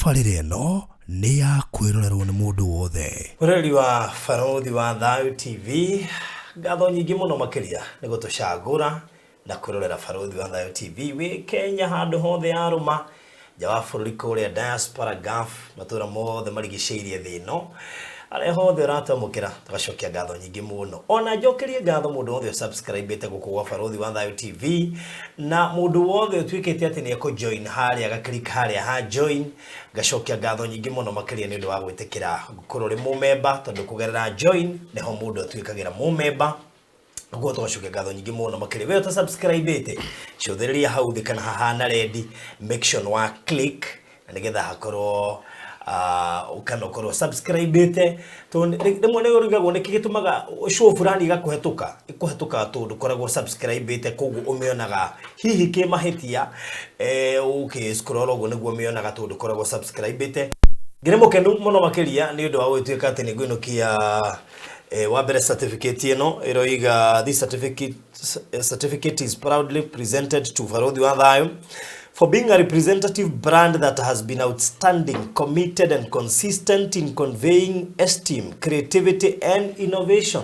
Tabarĩra ĩno nĩ ya kwĩrorerwo nĩ mũndũ wothe. Mũrori wa Barũthi wa Thayũ TV, ngatho nyingĩ mũno makĩria nĩ gũtũcagũra na kwĩrorera Barũthi wa Thayũ TV wĩ Kenya handũ hothe yarũma, nja wa bũrũri kũrĩa diaspora Gulf, matũra mothe marigicĩirie thĩ ĩno, harĩa hothe ũratwamũkĩra tũgacokia ngatho nyingĩ mũno. Ona njokerie ngatho mũndũ wothe ũsubscribĩte gũkũ gwa Barũthi wa Thayũ TV na mũndũ wothe ũtuĩkĩte atĩ nĩ ekũ join harĩa agaklik harĩa ha join, ngacokia ngatho nyingĩ mũno makĩria nĩ ũndũ wa gwĩtĩkĩra gũkorwo ũrĩ mũmemba, tondũ kũgerera join nĩho mũndũ atuĩkagĩra mũmemba. Koguo tũgacokia ngatho nyingĩ mũno makĩria. We ũta subscribe-ĩte, cũthĩrĩria hau thĩ kana hahana red, make sure nĩ wa click na nĩgetha hakorwo kana ũkorwo subscribe-ĩte, tondũ rĩmwe nĩ ũrigagwo nĩkĩ gĩtũmaga show fulani ĩgakũhetũka, ĩkũhetũkaga tondũ ndũkoragwo subscribe-ĩte, koguo ũmĩonaga hihi kĩmahĩtia, ũkĩ scroll ũguo nĩguo ũmĩonaga tondũ ndũkoragwo subscribe-ĩte. Ngĩrĩ mũkenu mũno makĩria nĩ ũndũ wa gũgĩtuĩka atĩ nĩ ngũinũkia wa mbere certificate ĩno ĩroiga, "This certificate is proudly presented to Barũthi wa Thayũ for being a representative brand that has been outstanding, committed and consistent in conveying esteem, creativity and innovation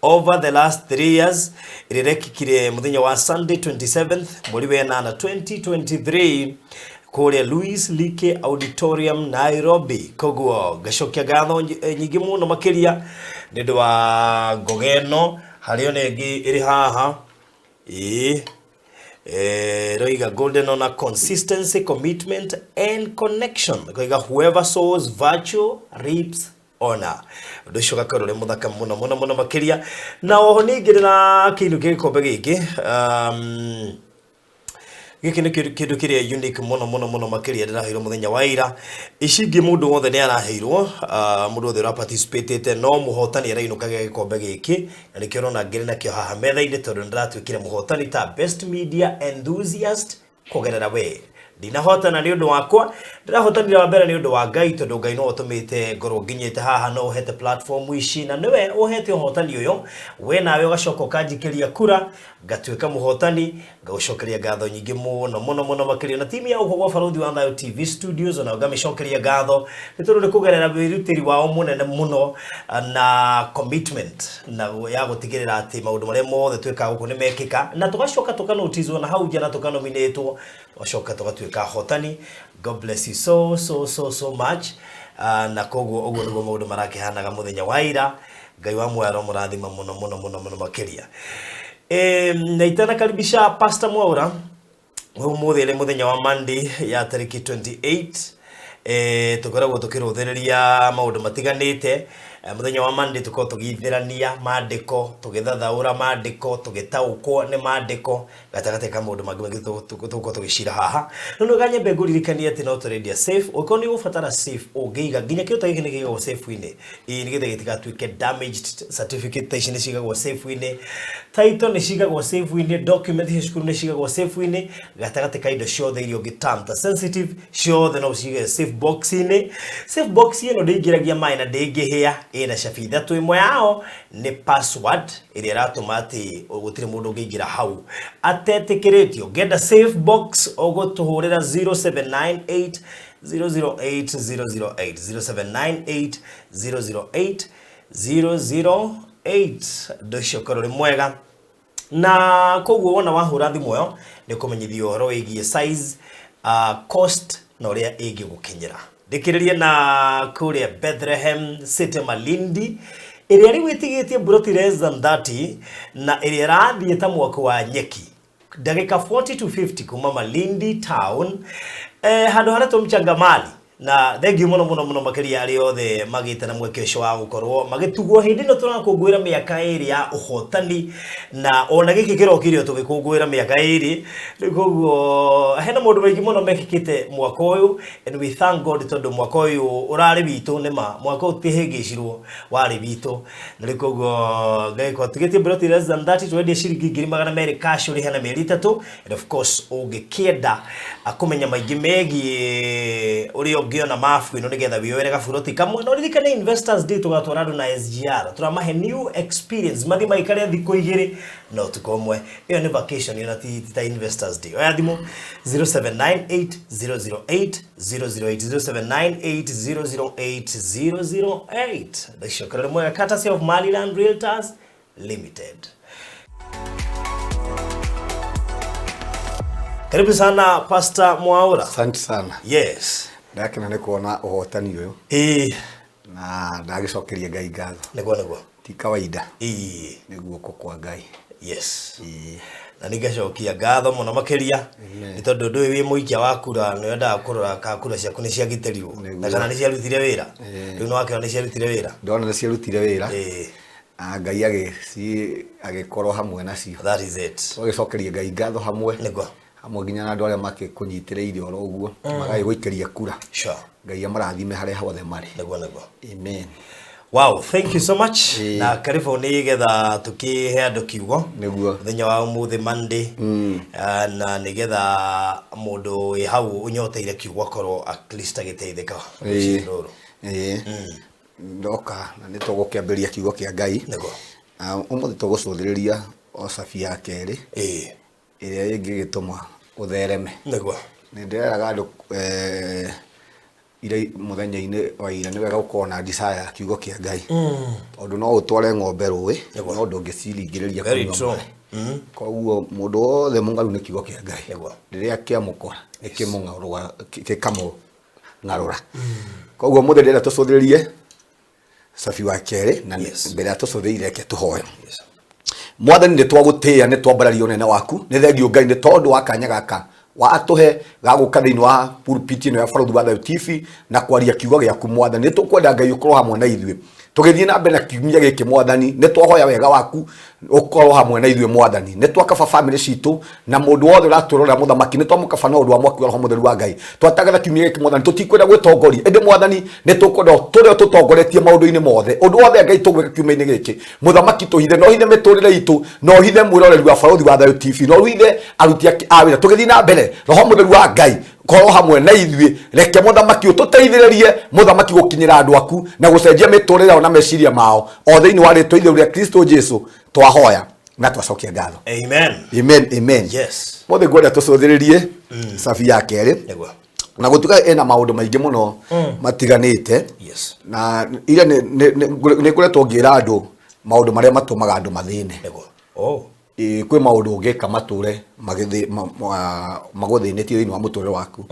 over the last 3 years." Ĩrĩa ĩrekĩkire mũthenya wa Sunday 27th mweri wa ĩnana 2023 kũrĩa Louis Like Auditorium, Nairobi. Koguo ngacokia ngatho nyingĩ mũno makĩria nĩ ũndũ wa ngoga ĩno. Harĩ ona ĩngĩ ĩrĩ haha, ĩĩ, ĩroiga "Golden honor, consistency, commitment and connection." Koiga, "Whoever sows virtue reaps honor." Ũndũ ũcio ũgakorwo ũrĩ mũthaka mũno mũno mũno makĩria. Na oho ningĩ ndĩra kĩinũkia gĩkombe gĩkĩ, gĩkĩ nĩ kĩndũ kĩrĩa unique mũno mũno mũno makĩria ndĩraheirwo mũthenya wa ira. Ici ingĩ mũndũ wothe nĩ araheirwo, mũndũ wothe ũraparticipatĩte, no mũhotani arainũkagia gĩkombe gĩkĩ, na nĩkĩo ũrona ngĩrĩ nakĩo haha metha-inĩ, tondũ nĩ ndĩratuĩkire mũhotani ta best media enthusiast kũgerera we. Ndinahotana nĩ ũndũ wakwa, ndĩrahotanire wa mbere nĩ ũndũ wa Ngai, tondũ Ngai no ũtũmĩte ngorwo nginyĩte haha, no ũhete platform ici na nĩwe ũhete ũhotani ũyũ. We nawe ũgacoka ũkanjikĩria kura ngatuĩka mũhotani. Ngagũcokeria ngatho nyingĩ mũno mũno mũno makĩria, na timu ya gũkũ gwa Barũthi wa Thayũ TV Studios ona ngamĩcokeria ngatho, nĩ tondũ nĩ kũgerera wĩrutĩri wao mũnene mũno na commitment na ya gũtigĩrĩra atĩ maũndũ marĩa mothe twĩkaga gũkũ nĩ mekĩka, na tũgacoka tũkanoticwo na hau nja na tũkanominĩtwo, tũgacoka tũgatuĩka ahotani. God bless you so so so so much. Na koguo ũguo nĩguo maũndũ marakĩhanaga mũthenya wa ira. Ngai wa muoyo aromũrathima mũno mũno mũno mũno makĩria. Na itanakaribisha Pastor Mwaura, ũmũthĩ nĩ mũthenya wa Monday ya tarĩki 28, tũkoragwo tũkĩrũthĩrĩria maũndũ matiganĩte. Mũthenya wa Monday tũkoragwo tũgĩithĩrania mandĩko, tũgĩthathaũra mandĩko, tũgĩtaũkwo nĩ mandĩko, gatagatĩ ka maũndũ mangĩ maingĩ tũgũkorwo tũgĩcira haha. No nĩ kanyambe ngũririkanie atĩ no tũrendia safe. Ũngĩkorwo nĩ ũgũbatara safe ũngĩiga nginya kĩndũ ta gĩkĩ, nĩ kĩigagwo safe-inĩ, ĩĩ, nĩgetha gĩtigatuĩke damaged. Certificate ta ici nĩ cigagwo safe-inĩ, title nĩ cigagwo safe-inĩ, document cia cukuru nĩ cigagwo safe-inĩ, gatagatĩ ka indo ciothe iria ũngĩ term ta sensitive ciothe no ũcige safe box-inĩ. Safe box ĩno ndĩingĩragia maĩ na ndĩngĩhĩa, ĩna cabi ithatũ, ĩmwe yao nĩ password ĩrĩa ĩratũma atĩ gũtirĩ mũndũ ũngĩingĩra hau atetĩkĩrĩtio. Ũngĩenda safe box ũgũtũhũrĩra 0798 008 008, 0798 008 008. Ũndũ ũcio ũkorwo ũrĩ mwega, na koguo wona wahũra thimũ ĩyo nĩ ũkũmenyithio ũhoro wĩgiĩ size, cost na ũrĩa ĩngĩgũkinyĩra. Ndĩkĩrĩrie na kũrĩa Bethlehem City Malindi, ĩrĩa rĩu ĩtigĩtie mburoti less than 30 na ĩrĩa ĩrathiĩ ta mwako wa nyeki, ndagĩka 40 to 50 kuma Malindi town, handũ haretwo Mchangamali. Na thengiũ mũno mũno mũno makĩria arĩa othe magĩte na mweke ũcio wa gũkorwo magĩtugwo hĩndĩ ĩno tũrakũngũĩra mĩaka 2 ya ũhotani, na ona gĩkĩ kĩrokire o tũgĩkũngũĩra mĩaka 2 rĩu. Koguo hena maũndũ maingĩ mũno mekĩkĩte mwaka ũyũ, and we thank God tondũ mwaka ũyũ ũrarĩ witũ. Nĩma mwaka ũyũ tũtihĩngĩcirwo, warĩ witũ. Na rĩu koguo Ngai tigĩtie mburoti less than 30, twendia ciringi 200,000 cash, ũrĩhe na mĩeri 3. And of course ũngĩkĩenda kũmenya maingĩ megiĩ ũrĩa Ũngĩona mabu ĩno nĩgetha wĩyoere gaburoti kamwe. No ririkane Investors Day tũgatwara andũ na SGR, tũramahe new experience, mathiĩ maikare thikũ 2 na ũtukũ ũmwe. Ĩyo nĩ vacation ĩyo na ti ta Investors Day. Oya thimũ 0798 008 008, 0798 008 008. Ndacokera mwega, courtesy of Maliland Realtors Limited. Karibu sana, Pastor Mwaura. Asante sana. Yes. Ndakena nĩ kuona ũhotani ũyũ na ndagĩcokeria Ngai ngatho. Nĩguo nĩguo. Ti kawaida. Nĩ guoko kwa Ngai. Na nĩngacokia ngatho mũno makĩria nĩ tondũ ndũĩ wĩ mũikia wa kura nĩ wendaga kũrora kana kura ciaku nĩ ciagitĩrirwo na kana nĩ ciarutire wĩra. Rĩu nĩ wakĩona nĩ ciarutire wĩra. Ndona nĩ ciarutire wĩra. Na Ngai agĩkorwo hamwe nacio. That is it. Tũgagĩcokeria Ngai ngatho hamwe. Nĩguo. Hamwe nginya na andũ arĩa makĩkũnyitĩrĩire oro ũguo, magagĩgũikĩria kura. Ngai amarathime harĩa hothe marĩ. Nĩguo nĩguo. Amen. Wow, thank you so much. Na karibu nĩ getha tũkĩhe andũ kiugo. Nĩguo. Mũthenya wa ũmũthĩ Monday. Na nĩgetha mũndũ wĩ hau ũnyoteire kiugo akorwo at least agĩteithĩka. Rũcinĩ rũrũ. Ndoka na nĩ tũgũkĩambĩrĩria kiugo kĩa Ngai. Nĩguo. Ũmũthĩ tũgũcũthĩrĩria o cabi ya kerĩ. Ĩrĩa ĩngĩgĩtũma ũthereme. Nĩguo. Nĩ ndĩreraga andũ ira mũthenya-inĩ wa ira nĩ wega gũkorwo na desire ya kiugo kĩa Ngai. Tondũ no ũtware ng'ombe rũĩ, no ndũngĩciringĩrĩria kũnyua maĩ. Koguo mũndũ wothe mũng'aru nĩ kiugo kĩa Ngai. Rĩrĩa kĩamũkora, nĩ kĩmũng'arũra, gĩkamũng'arũra. Koguo mũthĩ ndĩrenda tũcũthĩrĩrie cabi wa kerĩ, na mbere ya tũcũthĩrĩrie reke tũhoe. Mwathani nĩ twagũtĩĩa, nĩ twambararia ũnene waku, nĩ thengio Ngai nĩ tondũ wa kanya gaka watũhe ga gũka thĩinĩ wa pulpit ĩno ya Barũthi wa Thayũ TV na kwaria kiugo gĩaku. Mwathani nĩ tũkwenda Ngai ũkorwo hamwe na ithuĩ tũgĩthiĩ na mbere na kiumia gĩkĩ. Mwathani nĩ twahoya wega waku ũkorwo hamwe na ithuĩ. Mwathani nĩ twakaba famĩlĩ citũ na mũndũ wothe ũratũrorera. Mũthamaki nĩ twamũkaba na ũndũ wa mwaki wa Roho Mũtheru wa Ngai. Twatangatha kiumia gĩkĩ, Mwathani, tũtikwenda gwĩtongoria, ĩndĩ Mwathani nĩ tũkwenda tũrĩa tũtongoretie maũndũ-inĩ mothe. Ũndũ wothe Ngai tũgwĩka kiumia-inĩ gĩkĩ, Mũthamaki tũhithe, no hithe mĩtũrĩre itũ, no hithe mwĩroreri wa Barũthi wa Thayũ TV, no hithe aruti a wĩra tũgĩthiĩ na mbere. Roho Mũtheru wa Ngai korwo hamwe na ithuĩ. Reke Mũthamaki ũtũteithĩrĩrie, Mũthamaki, gũkinyĩra andũ aku na gũcenjia mĩtũrĩre yao na meciria mao, o thĩinĩ wa rĩtwa itheru rĩa Kristo Jesu twahoya na twacokia ngatho. Amen. Amen, amen. Mothe ngwenda tũcũthĩrĩrie cabi ya kerĩ. Nĩguo. Na gũtuĩka ĩna maũndũ maingĩ mũno matiganĩte. Na ira nĩ ngoretwo ngĩra andũ maũndũ marĩa matũmaga andũ mathĩne. Nĩguo. Kwĩ maũndũ ũngĩka matũre magũthĩnĩtie thĩinĩ wa mũtũrĩre waku.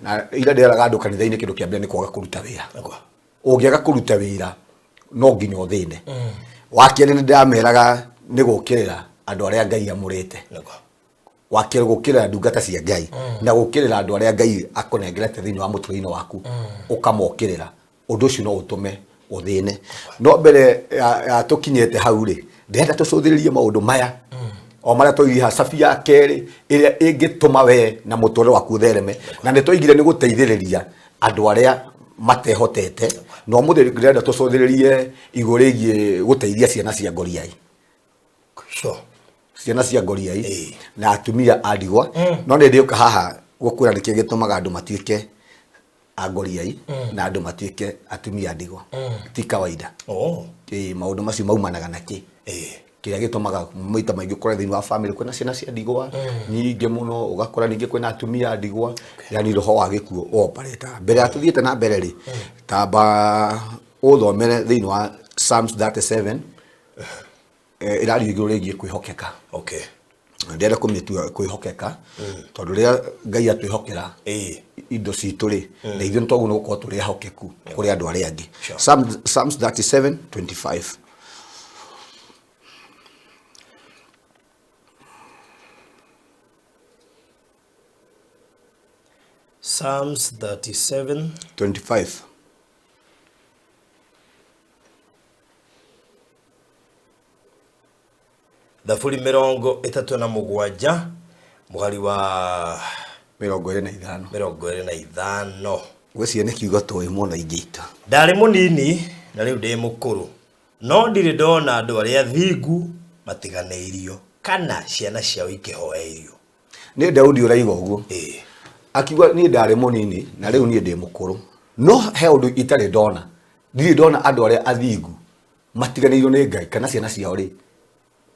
Na ira ndĩraga andũ kanitha-inĩ kĩndũ kĩa mbere nĩ kwaga kũruta wĩra. Ũngĩaga kũruta wĩra no nginya ũthĩne. Wa kerĩ nĩ ndĩrameraga nĩ gũkĩrĩra andũ arĩa Ngai amũrĩte. Wa kerĩ gũkĩrĩra ndungata cia Ngai na gũkĩrĩra andũ arĩa Ngai akũnengerete thĩinĩ wa mũtũrĩre-inĩ waku, ũkamokĩrĩra. Ũndũ ũcio no ũtũme ũthĩne. No mbere ya tũkinyĩte hau rĩ, ndĩrenda tũcũthĩrĩrie maũndũ maya o marĩa twaigire haha, cabi ya kerĩ ĩrĩa ĩngĩtũma we na mũtũrĩre waku ũthereme. Na nĩ twaigire nĩ gũteithĩrĩria andũ arĩa matehotete. Na ũmũthĩ ndĩrenda tũcũthĩrĩrie igũrũ rĩgiĩ gũteithia ciana cia ngoriai. Ciana cia ngoriai na atumia a ndigwa. No nĩ ndĩũka haha gũkwĩra nĩkĩ gĩtũmaga andũ matuĩke a ngoriai na andũ matuĩke atumia a ndigwa. Ti kawaida. Maũndũ macio maumanaga na kĩ? Kĩrĩa gĩtũmaga maita maingĩ ũkore thĩinĩ wa family kwĩna ciana cia ndigwa nyingĩ mũno, ũgakora ningĩ kwĩna atumia a ndigwa, yani roho wa gĩkuũ ũoparĩtaga. Mbere ya tũthiĩte na mbere rĩ, tamba ũthomere thĩinĩ wa Psalms 37, ĩraria igũrũ rĩgiĩ kwĩhokeka. Ndĩrenda kũmĩtua kwĩhokeka tondũ rĩrĩa Ngai atwĩhokera indo citũ rĩ, na ithuĩ nĩ twagĩrĩirwo nĩ gũkorwo tũrĩ ehokeku kũrĩ andũ arĩa angĩ. Psalms 37:25. Psalms 37 25. Thaburi 37 mũhari wa 25. 25. Gwĩciria nĩ kiugo tũĩ mũno aingĩ aitũ. Ndarĩ mũnini na rĩu ndĩ mũkũrũ, no ndirĩ ndona andũ arĩa athingu matiganĩirio kana ciana ciao ikĩhoya irio. Nĩ Daudi ũraiga ũguo. Akiuga niĩ ndarĩ mũnini na rĩu niĩ ndĩ mũkũrũ. No he ũndũ itarĩ ndona, ndirĩ ndona andũ arĩa athingu matiganĩirio nĩ Ngai kana ciana ciao rĩ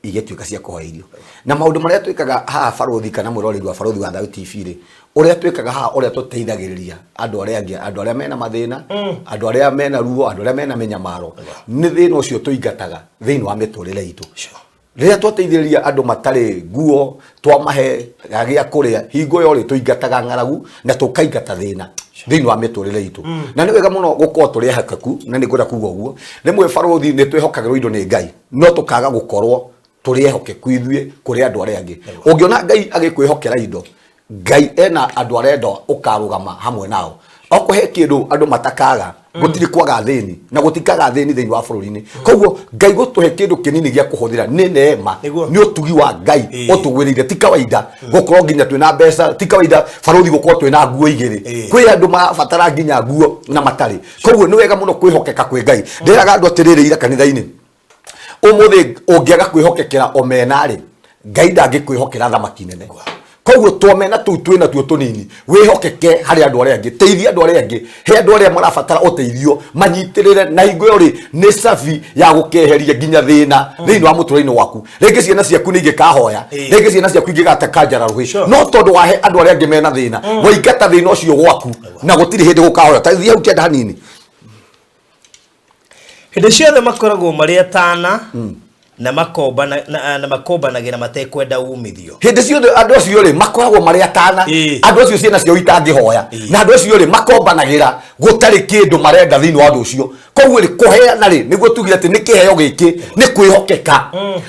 igĩtuĩka cia kũhoya irio. Na maũndũ marĩa twĩkaga haha Barũthi kana mwĩroreri wa Barũthi wa Thayũ TV rĩ, ũrĩa twĩkaga haha, ũrĩa tũteithagĩrĩria andũ arĩa angĩ, andũ arĩa mena mathĩna, andũ arĩa mena ruo, andũ arĩa mena mĩnyamaro, nĩ thĩna ũcio tũingataga thĩinĩ wa mĩtũrĩre itũ. Rĩrĩa twateithĩrĩria andũ matarĩ nguo, twamahe gĩa kũrĩa, hingo ĩyo rĩ tũingataga ng'aragu na tũkaingata thĩna thĩinĩ wa mĩtũrĩre itũ. Na nĩ wega mũno gũkorwo tũrĩ ehokeku, na nĩ ngwenda kuga ũguo. Rĩmwe Barũthi nĩ twĩhokagĩrwo indo nĩ Ngai, no tũkaga gũkorwo tũrĩ ehokeku ithuĩ kũrĩ andũ arĩa angĩ. Ũngĩona Ngai agĩkwĩhokera indo, Ngai ena andũ arenda ũkarũgama hamwe nao. Okorwo he kĩndũ andũ matakaga, gũtirĩ kwaga athĩni, na gũtikaga athĩni thĩinĩ wa bũrũri-inĩ. Koguo Ngai gũtũhe kĩndũ kĩnini gĩa kũhũthĩra nĩ neema, nĩ ũtugi wa Ngai ũtũgwĩrĩire. Ti kawaida gũkorwo nginya twĩna mbeca, ti kawaida Barũthi gũkorwo twĩna nguo igĩrĩ. Kwĩ andũ marabatara nginya nguo na matarĩ. Koguo nĩ wega mũno kwĩhokeka kwĩ Ngai. Ndĩraga andũ atĩrĩrĩ ira kanitha-inĩ, ũmũthĩ ũngĩaga kwĩhokekera omena rĩ, Ngai ndangĩkwĩhokera thamaki nene. Koguo twomena tũu twĩna tuo tũnini, wĩhokeke harĩ andũ arĩa angĩ, teithia andũ arĩa angĩ, he andũ arĩa marabatara ũteithio, manyitĩrĩre, na hingo ĩyo rĩ, nĩ cabi ya gũkeheria nginya thĩna thĩinĩ wa mũtũrĩre-inĩ waku. Rĩngĩ ciana ciaku nĩ ingĩkahoya, rĩngĩ ciana ciaku ingĩgateka njara rũhĩ, no tondũ wahe andũ arĩa angĩ mena thĩna, waingata thĩna ũcio gwaku, na gũtirĩ hĩndĩ gũkahoya. Ta thiĩ hau kĩanda hanini. Hĩndĩ ciothe makoragwo marĩ atana na makombana na makombanagĩra matekwenda umithio. Hĩndĩ ciothe andũ acio rĩ makoragwo marĩ atana, andũ acio ciana ciao itangĩhoya, na andũ acio rĩ makombanagĩra gũtarĩ kĩndũ marenda thĩinĩ wa ũndũ ũcio. Koguo rĩ kũheana rĩ nĩguo tugire atĩ nĩ kĩheo gĩkĩ nĩ kwĩhokeka,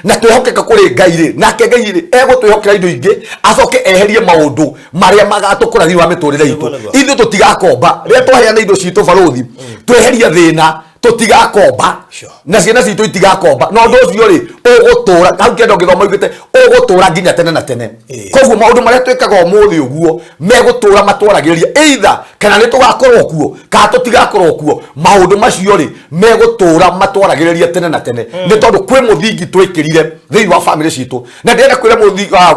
na twĩhokeka kũrĩ Ngai rĩ, nake Ngai rĩ egũtwĩhokera indo ingĩ, acoke eherie maũndũ marĩa magatũkora thĩinĩ wa mĩtũrĩre itũ. Ithuĩ tũtigakomba rĩrĩa twaheana indo citũ Barũthi, tweheria thĩna tũtigakomba, na ciana citũ itigakomba, na ũndũ ũcio rĩ ũgũtũra hau kĩanda ũngĩthoma ugĩte ũgũtũra nginya tene na tene. Koguo maũndũ marĩa twĩkaga ũmũthĩ ũguo megũtũra matwaragĩrĩria, either kana nĩ tũgakorwo kuo kana tũtigakorwo kuo, maũndũ macio rĩ megũtũra matwaragĩrĩria tene na tene, nĩ tondũ kwĩ mũthingi twĩkĩrire thĩinĩ wa bamĩrĩ citũ. Na ndĩrenda kwĩra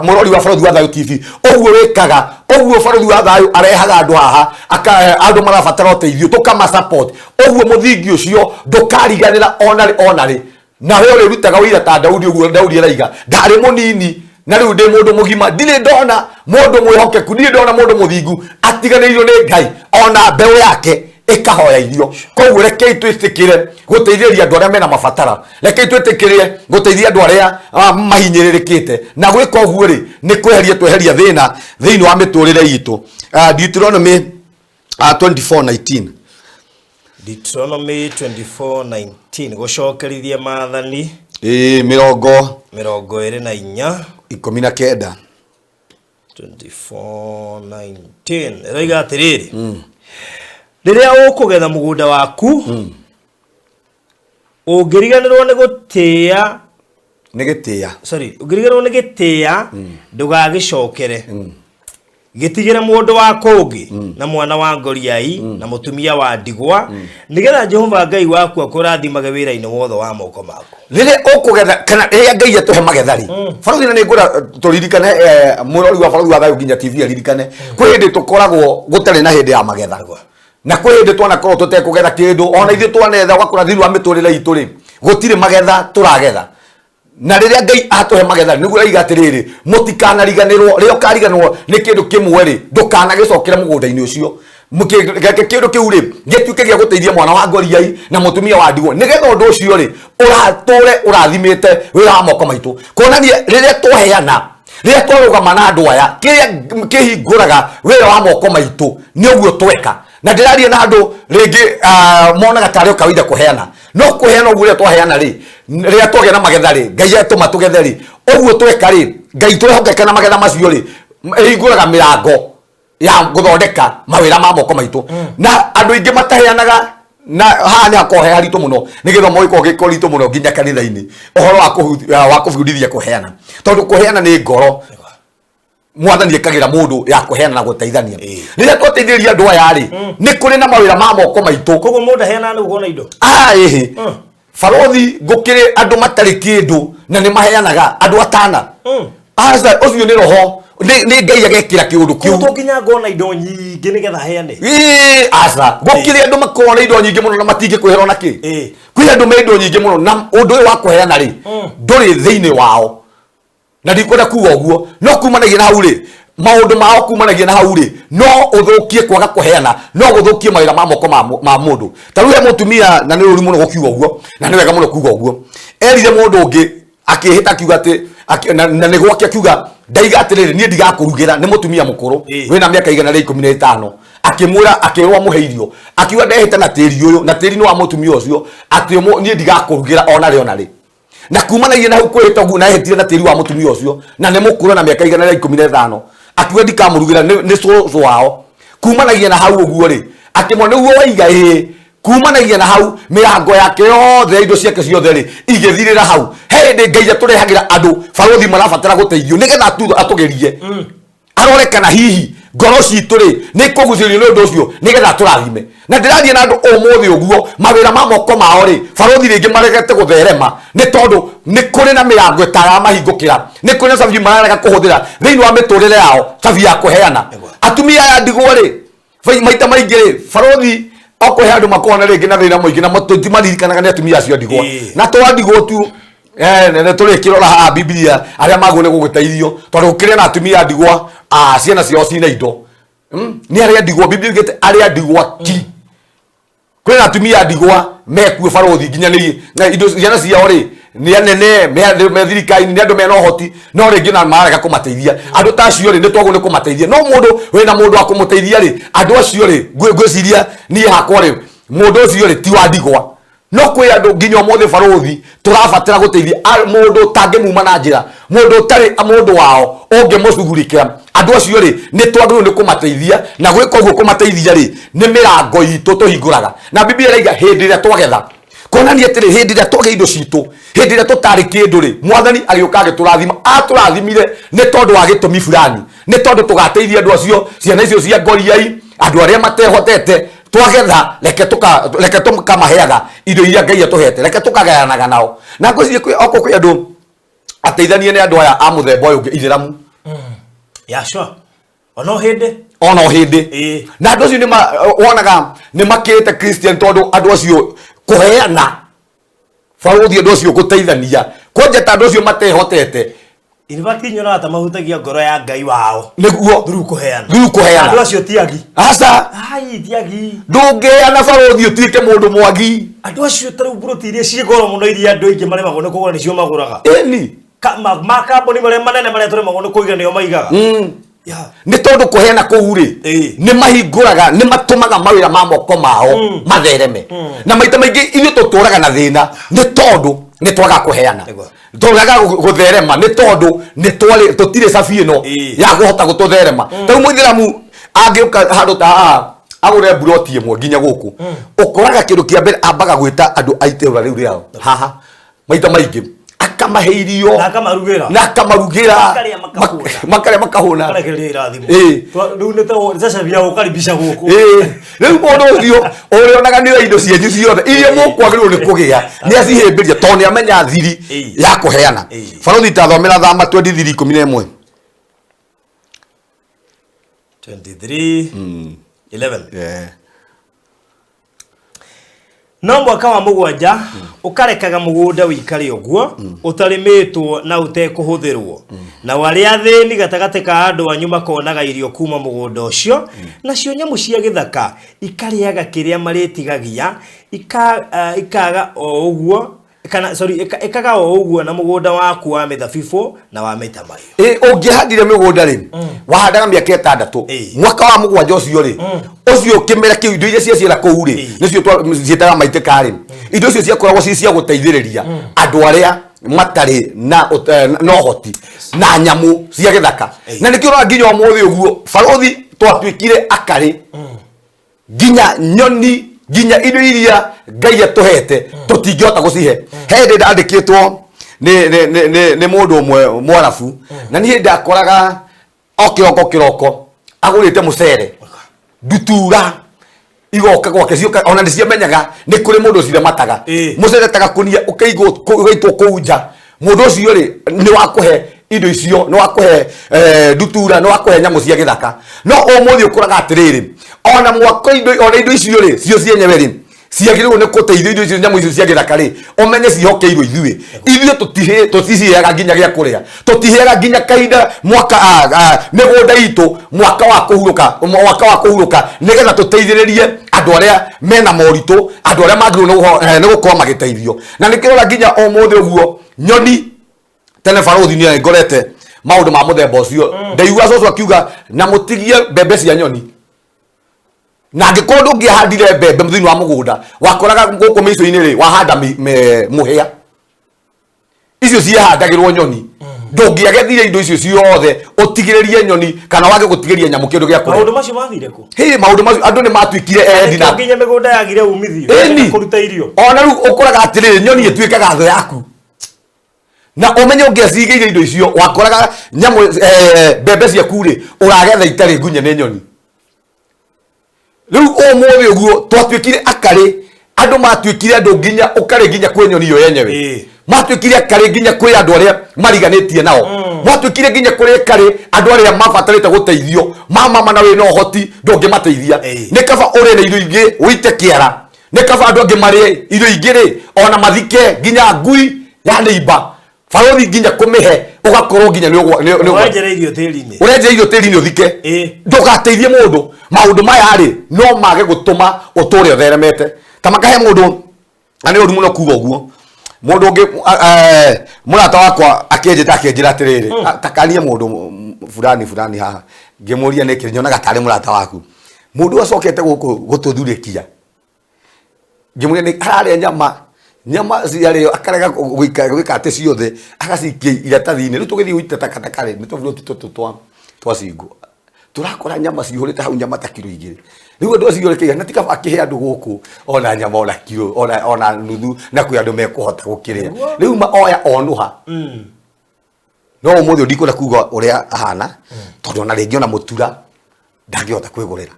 mũrori wa Barũthi wa Thayũ TV, ũguo wĩkaga ũguo Barũthi wa Thayũ arehaga andũ haha, andũ marabatara ũteithio tũkama support, ũguo mũthingi ũcio ndũkariganĩra ona rĩ ona rĩ. Nawe ũrĩrutaga ũira ta Daudi, ũguo Daudi araiga, ndarĩ mũnini na rĩu ndĩ mũndũ mũgima, ndirĩ ndona mũndũ mwĩhokeku, ndirĩ ndona mũndũ mũthingu atiganĩirio nĩ Ngai, ona mbeũ yake ĩkahoya irio. Koguo rekei twĩtĩkĩre gũteithĩrĩria andũ arĩa mena mabatara, rekei twĩtĩkĩre gũteithia andũ arĩa mahinyĩrĩrĩkĩte, na gwĩka ũguo rĩ nĩ kweheria tweheria thĩna thĩinĩ wa mĩtũrĩre itũ. Deuteronomy 24:19. Deuteronomy 24:19, gũcokerithia maathani mĩrongo 24 19. 24:19 ĩroiga atĩrĩrĩ, rĩrĩa ũkũgetha mũgũnda waku, ũngĩriganĩrwo nĩ gũtĩĩa nĩ gĩtĩĩa, sorry, ũngĩriganĩrwo nĩ gĩtĩĩa, ndũgagĩcokere. Gĩtigĩre mũndũ wa kũngĩ na mwana wa ngoriai na mũtumia wa ndigwa, nĩgetha Jehova Ngai waku akũrathimage wĩra-inĩ wothe wa moko maku. Rĩrĩa ũkũgetha kana rĩrĩa Ngai atũhe magetha rĩ, Barũthi, na nĩ ngwenda tũririkane, mũrori wa Barũthi wa Thayũ nginya TV aririkane, kwĩ hĩndĩ tũkoragwo gũtarĩ na hĩndĩ ya magetha, na kwĩ hĩndĩ twanakorwo tũtekũgetha kĩndũ, ona ithuĩ twanetha ũgakora thĩinĩ wa mĩtũrĩre itũ rĩ gũtirĩ magetha tũragetha. Na rĩrĩa Ngai atũhe magetha, nĩguo araiga atĩrĩrĩ, mũtikanariganĩrwo. Rĩrĩa ũkariganĩrwo nĩ kĩndũ kĩmwe rĩ, ndũkanagĩcokere mũgũnda-inĩ ũcio. Reke kĩndũ kĩu rĩ gĩtuĩke gĩa gũteithia mwana wa ngoriai na mũtumia wa ndigwa, nĩgetha ũndũ ũcio rĩ ũratũre ũrathimĩte wĩra wa moko maitũ. Kuonania rĩrĩa twaheana, rĩrĩa twarũgama na andũ aya, kĩrĩa kĩhingũraga wĩra wa moko maitũ nĩ ũguo tweka. Na ndĩraria na andũ rĩngĩ monaga tarĩ o kawaida kũheana, no kũheana ũguo rĩrĩa twaheana rĩ, rĩrĩa twagĩa na magetha rĩ, Ngai atũma tũgethe rĩ, ũguo tweka rĩ, Ngai twehokeka na magetha macio rĩ, ĩhingũraga mĩrango ya gũthondeka mawĩra ma moko maitũ. Na andũ aingĩ mataheanaga, na haha nĩ hakoragwo he haritũ mũno, nĩ gĩthomo gĩkoragwo gĩ kũritũ mũno nginya kanitha-inĩ, ũhoro wa kũbundithia kũheana, tondũ kũheana nĩ ngoro Mwathani ĩkagĩra mũndũ ya kũheana na gũteithania. Rĩrĩa twateithĩrĩria andũ aya rĩ, nĩ kũrĩ na mawĩra ma moko maitũ. Koguo mũndũ aheanaga nĩ gũkorwo na indo. Ĩhĩ. Barũthi, gũkĩrĩ andũ matarĩ kĩndũ na nĩ maheanaga, andũ atana. Aca, ũcio nĩ roho. Nĩ Ngai agekĩra kĩũndũ kĩu. To nginya ngona indo nyingĩ nĩgetha heane. Ĩĩ, aca, gũkĩrĩ andũ makoragwo na indo nyingĩ mũno na matingĩkwĩhera ona kĩ. Kwĩ andũ me indo nyingĩ mũno na ũndũ ũyũ wa kũheana rĩ, ndũrĩ thĩinĩ wao. Na ndikwenda kuga ũguo, no kumanagia na hau rĩ, maũndũ mao kumanagia na hau rĩ, no ũthũkie kwaga kũheana, no gũthũkie mawĩra ma moko ma mũndũ. Ta rĩu he mũtumia, na nĩ ũru mũno gũkiuga ũguo, na nĩ wega mũno kuga ũguo, erire mũndũ ũngĩ akĩhĩta akiuga atĩ, na nĩ gwake akiuga, ndaiga atĩrĩrĩ, niĩ ndigakũrugĩra, nĩ mũtumia mũkũrũ wĩna mĩaka 115. Akĩmwĩra, akĩrwo amũhe irio, akiuga ndehĩta na tĩri ũyũ, na tĩri nĩ wa mũtumia ũcio, atĩ niĩ ndigakũrugĩra ona rĩ ona rĩ. Na kumanagia na hau kwĩhĩta ũguo, na ehĩtire na tĩri wa mũtumia ũcio, na nĩ mũkũrũ na mĩaka 115, akiuga ndikamũrugĩra, nĩ cũcũ wao. Kumanagia na hau ũguo rĩ, akĩmwĩra nĩguo waiga ĩĩ. Kumanagia na hau mĩrango yake yothe, indo ciake ciothe rĩ, igĩthirĩra hau. He hĩndĩ Ngai atũrehagĩra andũ barũthi marabatara gũteithio nĩgetha atũgerie. Arore kana hihi ngoro citũ rĩ nĩ ikũgucĩrĩrio nĩ ũndũ ũcio nĩgetha atũrathime. Na ndĩrathiĩ na andũ ũmũthĩ ũguo mawĩra ma moko mao rĩ, barũthi rĩngĩ maregete gũtherema nĩ tondũ nĩ kũrĩ na mĩrango ĩtaramahingũkĩra, nĩ kũrĩ na cabi mararega kũhũthĩra thĩinĩ wa mĩtũrĩre yao, cabi ya kũheana. Atumia aya ndigwa rĩ, maita maingĩ rĩ, barũthi okũhe andũ makoragwo na rĩngĩ na thĩna mũingĩ na tũtimaririkanaga nĩ atumia acio ndigwa. Na to ndigwa tu, nĩ tũrĩkĩrora haha Bibilia arĩa magwo nĩ gũgĩteithio, tondũ gũkĩrĩ na atumia ndigwa, ciana ciao cina indo. Nĩ arĩa ndigwa, Bibilia yugĩte arĩa ndigwa ki. Kwĩna atumia ndigwa mekuo barũthi nginya nĩ na indo ciana ciao rĩ nĩ anene me thirikari-inĩ, nĩ andũ mena ũhoti, no rĩngĩ na marega kũmateithia. Andũ ta acio rĩ, nĩ twagwo nĩ kũmateithia. No mũndũ wĩna mũndũ wa kũmũteithia rĩ, andũ acio rĩ, ngwĩciria niĩ hakwa rĩ, mũndũ ũcio rĩ ti wa ndigwa. No kwĩ andũ nginya ũmũthĩ barũthi tũrabatara gũteithia, mũndũ ũtangĩmuma na njĩra, mũndũ ũtarĩ mũndũ wao ũngĩmũcugurikĩra. Andũ acio rĩ, nĩ twagĩrĩirwo nĩ kũmateithia, na gwĩka ũguo kũmateithia rĩ, nĩ mĩrango itũ tũhingũraga. Na Bibilia ĩraiga hĩndĩ ĩrĩa twagetha, kuonania atĩrĩ, hĩndĩ ĩrĩa twagĩa indo citũ, hĩndĩ ĩrĩa tũtarĩ kĩndũ rĩ, Mwathani agĩũka agĩtũrathima. Atũrathimire nĩ tondũ wa gĩtũmi fulani, nĩ tondũ tũgateithia andũ acio, ciana icio cia ngoriai, andũ arĩa matehotete. Twagetha, reke tũkamaheaga indo iria Ngai atũhete, reke tũkagayanaga nao. Na ngwĩciria okorwo kwĩ andũ ateithanie nĩ andũ aya a mũthemba ũyũ ũngĩ, ithĩramu. Yeah, sure. Ono hĩndĩ. Ono hĩndĩ. Na andũ acio wonaga nĩ makĩte Christian, tondũ andũ acio kũheana barũthi, andũ acio gũteithania, kwanja ta andũ acio matehotete. In fact, nyonaga ta mahutagia ngoro ya Ngai wao. Nĩguo. Through kũheana. Through kũheana. Andũ acio ti agi. Aca. Ai, ti agi. Ndũngĩheana barũthi ũtuĩke mũndũ mwagi. Andũ acio ta rĩu mburoti iria ciĩ goro mũno iria andũ aingĩ maremagwo nĩ kũgũra nĩcio magũraga. Ĩni. Makambuni marĩa manene marĩa tũremagwo nĩ kũiga nĩo maigaga. Nĩ tondũ kũheana kũu rĩ, nĩ mahingũraga, nĩ matũmaga mawĩra ma moko mao mathereme. Na maita maingĩ ithuĩ tũtũraga na thĩna nĩ tondũ nĩ twagaga kũheana. Tũraga gũtherema nĩ tondũ nĩ twarĩ tũtirĩ cabi ĩno ya kũhota gũtũtherema. Ta rĩu mũithĩramu angĩũka handũ ta haha agũre mburoti ĩmwe nginya gũkũ, ũkoraga kĩndũ kĩa mbere ambaga gwĩta andũ a itũũra rĩu rĩao haha maita maingĩ, akamahe irio na akamarugĩra, na akamarugĩra, Makarĩa makahũna. Makarĩa makahũna. Makarekereria irathimo. Rĩu nĩ ta cabi ya gũkaribisha gũkũ. Rĩu mũndũ ũcio ũrĩonaga nĩ indo cianyu ciothe iria mũkwagĩrĩirwo nĩ kũgĩa nĩ acihĩmbĩria, tondũ nĩ amenya thiri ya kũheana. Barũthi, tathomera Thama 23:11. 23 11. No mwaka wa mũgwanja ũkarekaga mũgũnda ũikare ũguo ũtarĩmĩtwo na ũtekũhũthĩrwo, nao arĩa athĩni gatagatĩ ka andũ anyu makonaga irio kuma mũgũnda ũcio, nacio nyamũ cia gĩthaka ikarĩaga kĩrĩa marĩtigagia, ikaga o ũguo, kana sorry, ĩkaga o ũguo na mũgũnda waku wa mĩthabibũ na wa mĩtamaiyũ. Ũngĩhandire mĩgũnda rĩ, wahandaga mĩaka 6. Mwaka wa mũgwanja ũcio rĩ, ũcio kĩmera kĩu, indo iria ciaciara kũu rĩ, nĩcio ciĩtaga maitĩka rĩ, indo icio ciakoragwo ci cia gũteithĩrĩria andũ arĩa matarĩ na ũhoti na nyamũ cia gĩthaka. Na nĩkĩo ũrona nginya ũmũthĩ ũguo barũthi twatuĩkire akarĩ, nginya nyoni, nginya indo iria Ngai atũhete tũtingĩhota gũcihe. He hĩndĩ ndandĩkĩtwo nĩ mũndũ ũmwe mwarabu, na niĩ ndakoraga o kĩroko kĩroko agũrĩte mũcere, ndutura igoka gwake cioka, ona nĩ ciamenyaga nĩ kũrĩ mũndũ ciramataga. Mũcere ta gakunia ũkaigwo ũgaitwo kũu nja, mũndũ ũcio rĩ nĩ wa kũhe Indo icio nĩ wa kũhe ndutura, nĩ wa kũhe nyamũ cia gĩthaka. No ũmũthĩ ũkoraga atĩrĩrĩ, ona mwako indo, ona indo icio rĩ, cio cienyewe rĩ, ciagĩrĩirwo nĩ gũteithio. Indo icio, nyamũ icio cia gĩthaka rĩ, ũmenye ciĩhokeirwo ithuĩ. Ithuĩ tũticiheaga nginya gĩa kũrĩa, tũtiheaga nginya kahinda mwaka mĩgũnda itũ mwaka wa kũhurũka, mwaka wa kũhurũka, nĩgetha tũteithĩrĩrie andũ arĩa mena moritũ, andũ arĩa magĩrĩirwo nĩ gũkorwo magĩteithio. Na nĩkĩrora nginya ũmũthĩ ũguo nyoni tene, barothi nĩ ngorete maũndũ ma mũthemba ũcio. Ndaigua cũcũ akiuga na mũtigie mbembe cia nyoni, na angĩkorwo ndũngĩahandire mbembe thĩinĩ wa mũgũnda, wakoraga gũkũ mĩico-inĩ rĩ, wahanda mũhĩa, icio ciahandagĩrwo nyoni. Ndũngĩagethire indo icio ciothe ũtigĩrĩrie nyoni kana wage gũtigĩria nyamũ kĩndũ gĩa kũrĩa. Maũndũ macio mathire kũ? Hĩ, maũndũ macio, andũ nĩ matuĩkire endi na Nĩkĩo nginya mĩgũnda yagire umithio. Ĩni. Kũruta irio. Ona rĩu ũkoraga atĩrĩrĩ, nyoni ĩtuĩkaga thũ yaku, na ũmenye ũngĩacigĩire indo icio, wakoraga nyamũ mbembe ciaku rĩ, ũragetha itarĩ ngunye nĩ nyoni. Rĩu ũmũthĩ ũguo twatuĩkire akarĩ, andũ matuĩkire andũ nginya ũkarĩ nginya kwĩ nyoni yo yenyewe. Matuĩkire akarĩ nginya kwĩ andũ arĩa mariganĩtie nao, matuĩkire nginya kũrĩ akarĩ andũ arĩa mabatarĩte gũteithio. Mamama na wĩna ũhoti ndũngĩmateithia. Nĩ kaba ũrĩe na irio ingĩ ũite kĩara, nĩ kaba andũ angĩ marĩe irio ingĩ rĩ, ona mathike nginya ngui ya nĩimba, barothi, nginya kũmĩhe ũgakorwo nginya Ũrenjera irio tĩri-inĩ. Ũrenjera irio tĩri-inĩ ũthike. Ndũgateithie mũndũ. Maũndũ maya rĩ, no mage gũtũma ũtũre ũtheremete ta makahe mũndũ, na nĩ ũru mũno kuga ũguo. Mũndũ ũngĩ, mũrata wakwa akĩnjĩta, akĩnjĩra atĩrĩrĩ, "Takania mũndũ fulani fulani haha." Ngĩmũria nĩkĩ, nyonaga tarĩ mũrata waku, mũndũ ũyũ acokete gũkũ gũtũthurĩkia. Ngĩmũria nĩ ararĩa nyama, nyama ciarĩo akarega gwĩka atĩ ciothe agacikia iratathi-inĩ. Rĩu tũgĩthiĩ gũita takataka rĩ, nĩ tũburoti tũtũ twa cingũ, tũrakora nyama cihũrĩte hau, nyama ta kiro 2. Rĩu andũ acio rĩ, na tikaba akĩhe andũ gũkũ ona nyama ona kiro ona nuthu, na kwĩ andũ mekũhota gũkĩrĩa. Rĩu ma oya onũha. No ũmũthĩ ndikwenda kuga ũrĩa ahana, tondũ ona rĩngĩ ona mũtura ndangĩhota kwĩgũrĩra.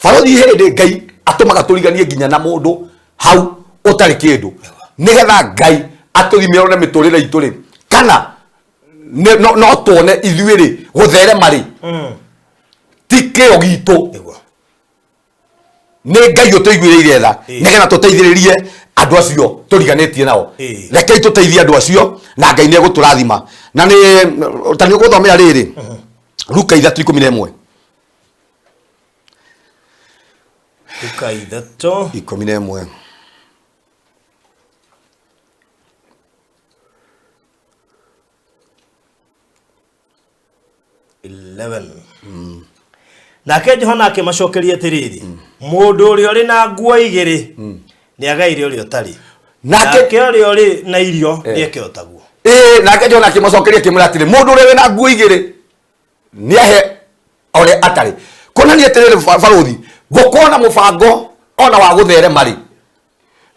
Barothi, hĩndĩ Ngai atũmaga tũriganie nginya na mũndũ hau ũtarĩ kĩndũ, nĩgetha Ngai atũthime, one mĩtũrĩre itũ rĩ, kana no tuone ithuĩ rĩ, gũtherema rĩ, ti kĩo gitũ. Nĩ Ngai ũtũiguĩrĩire tha nĩgetha tũteithĩrĩrie andũ acio tũriganĩtie nao. Rekei tũteithie andũ acio na Ngai nĩ egũtũrathima. Na nĩ ta nĩ ũgũthomera rĩrĩ, Luka 3:11. Luka 3 11. 11. Nake Johana akĩmacokeria atĩrĩrĩ, mũndũ ũrĩa ũrĩ na nguo igĩrĩ nĩ agaire ũrĩa ũtarĩ, nake ũrĩa ũrĩ na irio nĩ eke o taguo. Ĩĩ, nake Johana akĩmacokeria akĩmwĩra atĩrĩ, mũndũ ũrĩa wĩna nguo igĩrĩ nĩ ahe ũrĩa atarĩ. Kuonania atĩrĩrĩ, barothi, gũkorwo na mũbango ona wa gũtherema rĩ,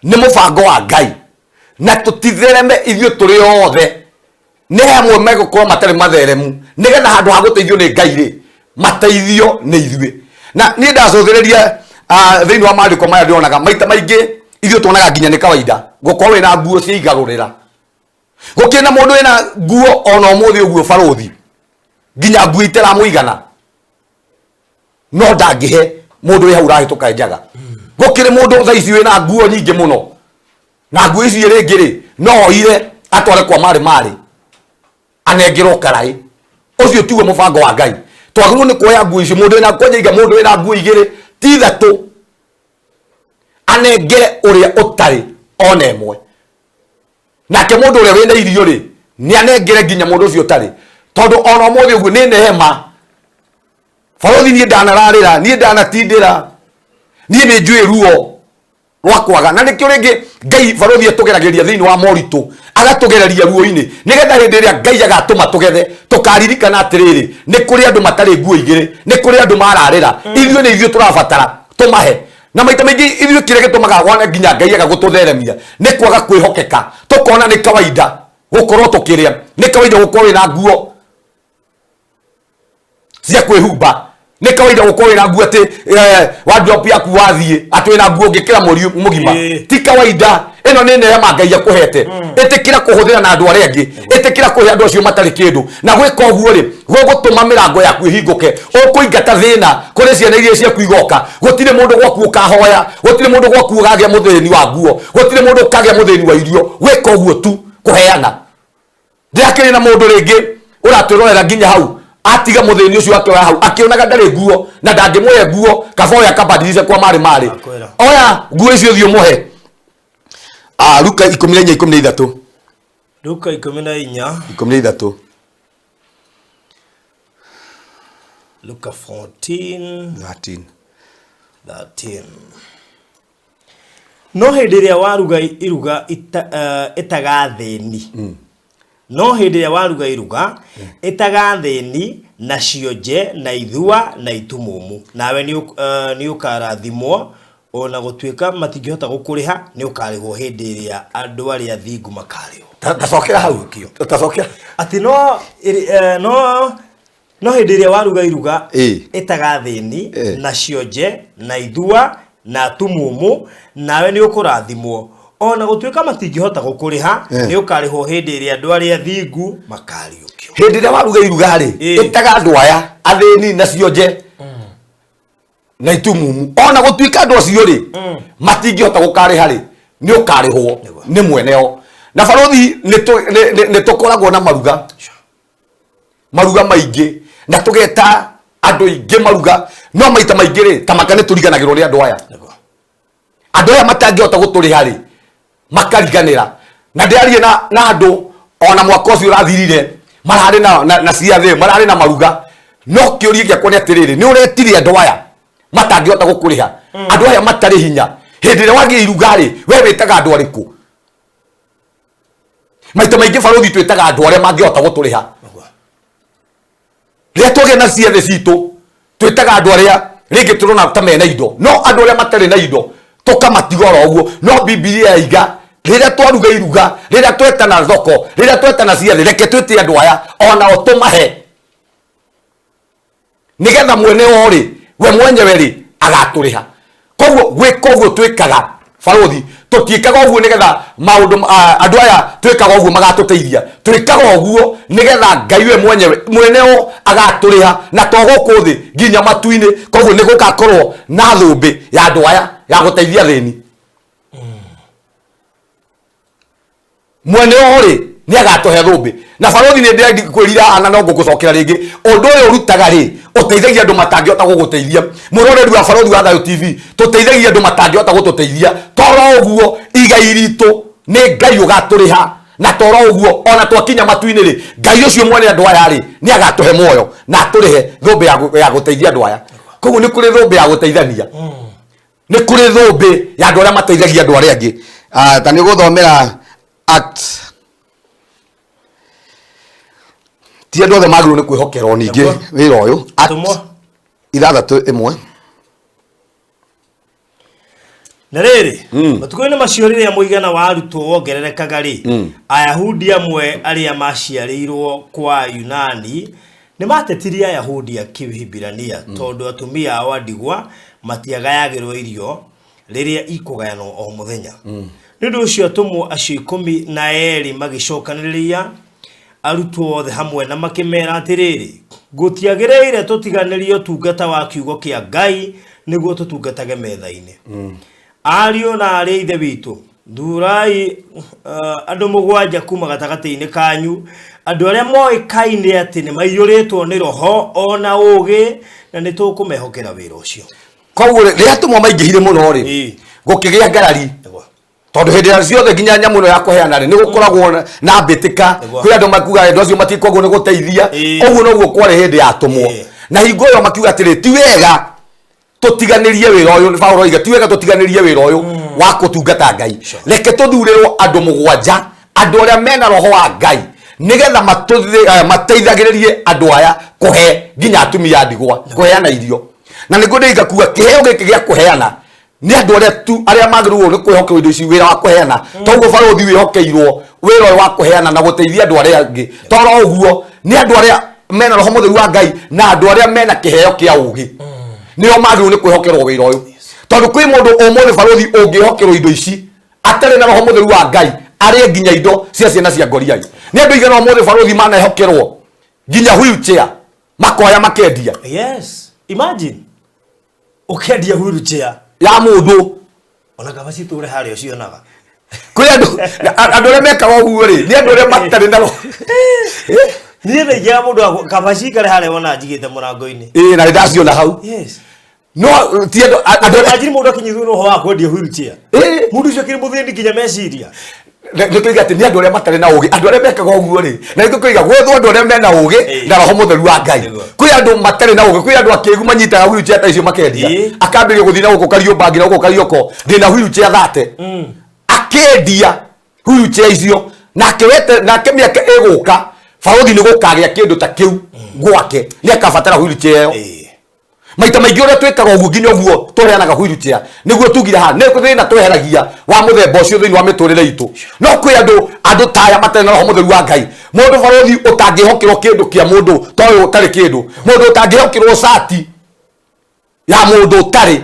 nĩ mũbango wa Ngai, na tũtithereme ithuĩ tũrĩ othe. Nĩ hamwe megũkorwo matarĩ matheremu, nĩgetha handũ ha gũteithio nĩ Ngai rĩ, mateithio nĩ ithuĩ. Na niĩ ndacũthĩrĩria thĩinĩ wa maandĩko maya, ndĩronaga maita maingĩ ithuĩ tuonaga nginya nĩ kawaida gũkorwo wĩna nguo cia igarũrĩra. Gũkĩrĩ na mũndũ wĩna nguo ona ũmũthĩ ũguo, barothi, nginya nguo itaramũigana, no ndangĩhe mũndũ wĩ hau ũrahĩtũka njaga. Gũkĩrĩ mũndũ thaa ici wĩna nguo nyingĩ mũno, na nguo ici rĩngĩ rĩ, no oire atware kwa marĩ marĩ anengerwo karaĩ. Ũcio tiguo mũbango wa Ngai. Twagĩrĩirwo nĩ kuoya nguo icio, mũndũ wĩna kwanja iga, mũndũ wĩna nguo igĩrĩ ti ithatũ, anengere ũrĩa ũtarĩ ona ĩmwe. Nake mũndũ ũrĩa wĩna irio rĩ, nĩ anengere nginya mũndũ ũcio ũtarĩ, tondũ ona ũmũthĩ ũguo nĩ neema. Barothi, niĩ ndanararĩra, niĩ ndanatindĩra, niĩ nĩ njũĩ ruo rwa kwaga. Na nĩkĩo rĩngĩ Ngai, barothi, atũgeragĩria thĩinĩ wa moritũ, agatũgereria ruo-inĩ, nĩgetha hĩndĩ ĩrĩa Ngai agatũma tũgethe, tũkaririkana atĩrĩrĩ, nĩ kũrĩ andũ matarĩ nguo igĩrĩ, nĩ kũrĩ andũ mararĩra. Ithuĩ nĩ ithuĩ tũrabatara tũmahe. Na maita maingĩ ithuĩ kĩrĩa gĩtũmaga wone nginya Ngai aga gũtũtheremia nĩ kwaga kwĩhokeka. Tũkona nĩ kawaida gũkorwo tũkĩrĩa, nĩ kawaida gũkorwo wĩna nguo cia kwĩhumba, nĩ kawaida gũkorwo wĩna nguo atĩ wardrobe yaku wathiĩ atĩ wĩna nguo ũngĩkĩra mweri mũgima. Ti kawaida. Ĩno nĩ neema Ngai akũhete. Ĩtĩkĩra kũhũthĩra na andũ arĩa angĩ, ĩtĩkĩra kũhe andũ acio matarĩ kĩndũ. Na gwĩka ũguo rĩ, gũgũtũma mĩrango yaku ĩhingũke. Ũkũingata thĩna kũrĩ ciana iria ciaku igoka. Gũtirĩ mũndũ gwaku ũkahoya, gũtirĩ mũndũ gwaku ũkagĩa mũthĩni wa nguo, gũtirĩ mũndũ ũkagĩa mũthĩni wa irio. Gwĩka ũguo tu kũheana. Ndĩrakĩrĩ na mũndũ rĩngĩ ũratwĩrorera nginya hau atiga mũthĩni ũcio akĩoya hau akĩonaga ndarĩ nguo na ndangĩmũhe nguo, kaba oya akabadilisha kwa marĩ marĩ. Akwĩra. Oya nguo icio thiĩ ũmũhe. Luka 14:13. Luka 14. 13. Luka 14 13. 13. No hĩndĩ ĩrĩa waruga iruga ĩtagathĩni, no hĩndĩ ĩrĩa waruga iruga ĩtagathĩni na cionje na ithua na itumumu, nawe nĩ ũkarathimwo, ona gũtuĩka matingĩhota gũkũrĩha, nĩ ũkarĩhwo hĩndĩ ĩrĩa andũ arĩa athingu makarĩhwo. Tacokera hau. Tacokera. Atĩ no hĩndĩ ĩrĩa waruga iruga ĩtagathĩni na cionje na ithua na tumumu, nawe nĩ ũkũrathimwo, ona gũtuĩka matingĩhota gũkũrĩha, nĩ ũkarĩhwo hĩndĩ ĩrĩa andũ arĩa athingu makariũkio. Hĩndĩ ĩrĩa waruga iruga rĩ, ĩtaga andũ aya athĩni na cionje na itumumu, ona gũtuĩka andũ acio rĩ matingĩhota gũkarĩha rĩ, nĩ ũkarĩhwo nĩ mwene o. Na barothi nĩ tũkoragwo na maruga, maruga maingĩ, na tũgeta andũ aingĩ maruga, no maita maingĩ rĩ, ta maka nĩ tũriganagĩrwo nĩ andũ aya. Andũ aya matangĩhota gũtũrĩha rĩ, makariganĩra. Na ndĩraria na andũ ona mwaka ũcio ũrathirire, mararĩ na ciathĩ, mararĩ na maruga. No kĩũria gĩakwa nĩ atĩrĩrĩ, nĩ ũretire andũ aya matangĩhota gũkũrĩha, andũ aya matarĩ hinya? Hĩndĩ ĩrĩa wagĩa iruga rĩ, we wĩtaga andũ arĩkũ? Maita maingĩ barothi twĩtaga andũ arĩa mangĩhota gũtũrĩha. Rĩrĩa twagĩa na ciathĩ citũ, twĩtaga andũ arĩa rĩngĩ tũrona ta mena indo, no andũ arĩa matarĩ na indo tũkamatiga oro ũguo. No Bibilia yaiga rĩrĩa twaruga iruga, rĩrĩa twetana thoko, rĩrĩa twetana ciathĩ, reke twĩte andũ aya onao tũmahe, nĩgetha mwene o rĩ, we mwenyewe rĩ, agatũrĩha. Koguo gwĩka ũguo twĩkaga barothi, tũtiĩkaga ũguo nĩgetha maũndũ, andũ aya twĩkaga ũguo magatũteithia. Twĩkaga ũguo nĩgetha Ngai we mwenyewe mwene o agatũrĩha, na to gũkũ thĩ nginya matu-inĩ. Koguo nĩ gũgakorwo na thũmbĩ ya andũ aya ya gũteithia athĩni. Mwene o rĩ, nĩ agatũhe thũmbĩ. Na barothi nĩ ndĩrakwĩrira haha na no ngũgũcokera rĩngĩ, ũndũ ũyũ ũrutaga rĩ, ũteithagia andũ matangĩhota gũgũteithia. Mũroreri wa Barothi wa Thayũ TV, tũteithagia andũ matangĩhota gũtũteithia. Toro ũguo igai ritũ nĩ Ngai ũgatũrĩha, na toro ũguo ona twakinya matu-inĩ rĩ, Ngai ũcio mwene andũ aya rĩ, nĩ agatũhe muoyo na atũrĩhe thũmbĩ ya gũteithia andũ aya. Koguo nĩ kũrĩ thũmbĩ ya gũteithania, nĩ kũrĩ thũmbĩ ya andũ arĩa mateithagia andũ arĩa angĩ. Ta nĩ gũthomera Act, ti andũ othe magĩrĩirwo nĩ kwĩhokerwo ningĩ wĩra ũyũ. Act 6:1. Na rĩrĩ, matukũ-inĩ macio rĩrĩa mũigana wa arutwo wongererekaga rĩ, Ayahudi amwe arĩa maciarĩirwo kwa Ayunani nĩ matetirie Ayahudi a Kĩhibirania, tondũ atumia ao a ndigwa matiagayagĩrwo irio rĩrĩa ikũgayanwo o mũthenya. Nĩ ũndũ ũcio atũmwo acio 12 magĩcokanĩrĩria arutwo othe hamwe na makĩmera atĩrĩrĩ, gũtiagĩrĩire tũtiganĩrie ũtungata wa kiugo kĩa Ngai nĩguo tũtungatage metha-inĩ. Ariũ na aarĩ a Ithe witũ, thurai andũ 7 kuma gatagatĩ-inĩ kanyu, andũ arĩa moĩkaine atĩ nĩ maiyũrĩtwo nĩ roho o na ũũgĩ, na nĩ tũkũmehokera wĩra ũcio. Koguo rĩrĩa atũmwo maingĩhire mũno rĩ, gũkĩgĩa ngarari, tondũ hĩndĩ ĩrĩa ciothe nginya nyamũ ĩno ya kũheana rĩ, nĩ gũkoragwo na mbĩtĩka. Kwĩ andũ makuga andũ acio matikwagwo nĩ gũteithia. Ũguo noguo kwarĩ hĩndĩ ya atũmwo. Na hingo ĩyo makiuga atĩrĩ, ti wega tũtiganĩrie wĩra ũyũ. Paulo oiga ti wega tũtiganĩrie wĩra ũyũ wa kũtungata Ngai, reke tũthurĩrwo andũ 7, andũ arĩa mena roho wa Ngai, nĩgetha mateithagĩrĩrie andũ aya kũhe nginya atumia a ndigwa kũheana irio. Na nĩguo ndĩiga kuga kĩheo gĩkĩ gĩa kũheana nĩ andũ arĩa tu arĩa magĩrĩirwo nĩ kwĩhokerwo indo ici, wĩra wa kũheana. Toguo barothi wĩhokeirwo wĩra ũyũ wa kũheana na gũteithia andũ arĩa angĩ. Toro ũguo nĩ andũ arĩa mena roho mũtheru wa Ngai na andũ arĩa mena kĩheo kĩa ũũgĩ nĩo magĩrĩirwo nĩ kwĩhokerwo wĩra ũyũ, tondũ kwĩ mũndũ ũmũthĩ barothi ũngĩhokerwo indo ici Atarĩ na roho mũtheru wa Ngai arĩe nginya indo cia ciana cia ngoriai. Nĩ andũ aigana ũmũthĩ barũthi manehokerwo nginya wheelchair makoya makendia. Yes, imagine ũkĩendia wheelchair ya mũndũ. Ona kaba citũre harĩa ũcionaga. Kwĩ andũ andũ arĩa mekaga ũguo rĩ, nĩ andũ arĩa matarĩ na roho. Niĩ ndaingĩra mũndũ kaba cikare harĩa wona njigĩte mũrango-inĩ. Ĩĩ, na nĩ ndaciona hau. Yes. No ti andũ andũ Imagine mũndũ akinyithwo nĩ ũhoro wa kwendia wheelchair. Mũndũ ũcio akĩrĩ mũthĩni nginya meciria. Nĩ tũiga atĩ nĩ andũ arĩa matarĩ na ũgĩ, andũ arĩa mekaga ũguo rĩ, na nĩkĩo tũiga gwethwo andũ arĩa mena ũgĩ na roho mũtheru wa Ngai. Kwĩ andũ matarĩ na ũgĩ, kwĩ andũ akĩgu manyitaga wheelchair ta icio makendia. Akambĩrĩria gũthiĩ na gũkũ Kariũmbangi na gũkũ Karioko, ndĩna wheelchair thate. Akendia wheelchair icio nake wete nake mĩaka ĩgũka barũthi nĩ gũkagĩa kĩndũ ta kĩu gwake, nĩ akabatara wheelchair ĩyo. Maita maingĩ ũrĩa twĩkaga ũguo nginya ũguo tũheanaga wheelchair nĩguo tugire haha nĩ thĩna tweheragia wa mũthemba ũcio thĩinĩ wa mĩtũrĩre itũ. No kwĩ andũ andũ ta aya matarĩ na roho mũtheru wa Ngai, mũndũ barũthi ũtangĩhokerwo kĩndũ kĩa mũndũ ta ũyũ ũtarĩ kĩndũ, mũndũ ũtangĩhokerwo cati ya mũndũ ũtarĩ.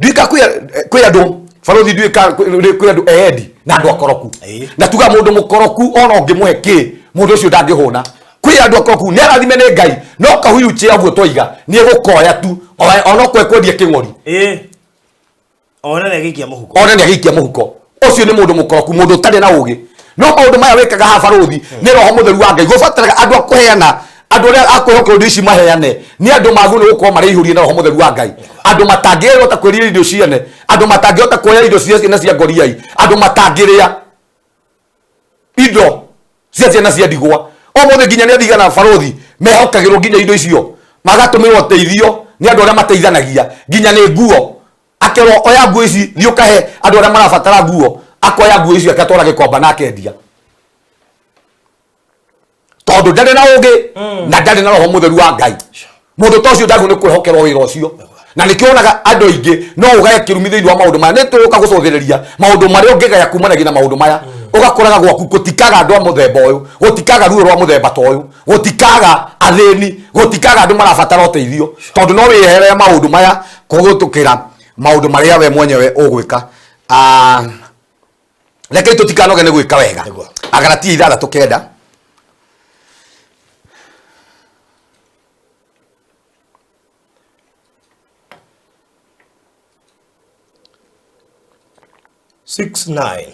Nduĩka kwĩ andũ barũthi, nduĩka kwĩ andũ endi na andũ akoroku. Na tuga mũndũ mũkoroku ona ũngĩmũhe kĩ, mũndũ ũcio ndangĩhũna. Kwĩ andũ akoroku nĩ arathime nĩ Ngai, no kahuiruchia ũguo twaiga nĩ egũkoya tu ona okorwo ekwendia kĩng'ori. One nĩ agĩikia mũhuko. One nĩ agĩikia mũhuko. Ũcio nĩ mũndũ mũkoroku, mũndũ ũtarĩ na ũgĩ. No maũndũ maya wĩkaga haha barũthi nĩ roho mũtheru wa Ngai. Gũbataraga andũ a kũheana, andũ arĩa a kwĩhoka indo ici maheane nĩ andũ magĩrĩirwo gũkorwo marĩ aihũrie na roho mũtheru wa Ngai. Andũ matangĩhota kwĩrirĩria indo ciene, andũ matangĩhota kuoya indo cia ciana cia ngoriai, andũ matangĩrĩa indo cia ciana cia ndigwa. Ũmũthĩ nginya nĩ athiaga na barũthi mehokagĩrwo nginya indo icio, magatũmĩrwo ũteithio nĩ andũ arĩa mateithanagia, nginya nĩ nguo. Akerwo oya nguo ici thiĩ ũkahe andũ arĩa marabatara nguo, akoya nguo icio agatwara Gĩkomba na akendia, tondũ ndarĩ na ũgĩ na ndarĩ na roho mũtheru wa Ngai. Mũndũ ta ũcio ndagĩrĩirwo nĩ kwĩhokerwo wĩra ũcio. Na nĩkĩo wonaga andũ aingĩ no ũgaye kĩrumi thĩinĩ wa maũndũ maya. Nĩ tũgũka gũcũthĩrĩria maũndũ marĩa ũngĩgaya kumanagia na maũndũ maya. Ũgakoraga gwaku gũtikaga andũ a mũthemba ũyũ, gũtikaga ruo rwa mũthemba ta ũyũ, gũtikaga athĩni, gũtikaga andũ marabatara ũteithio, tondũ no wĩyeherere maũndũ maya kũhĩtũkĩra maũndũ marĩa we mwenyewe ũgwĩka. Rekei tũtikanoge nĩ gwĩka wega. Agalatia 6:9. 6:9.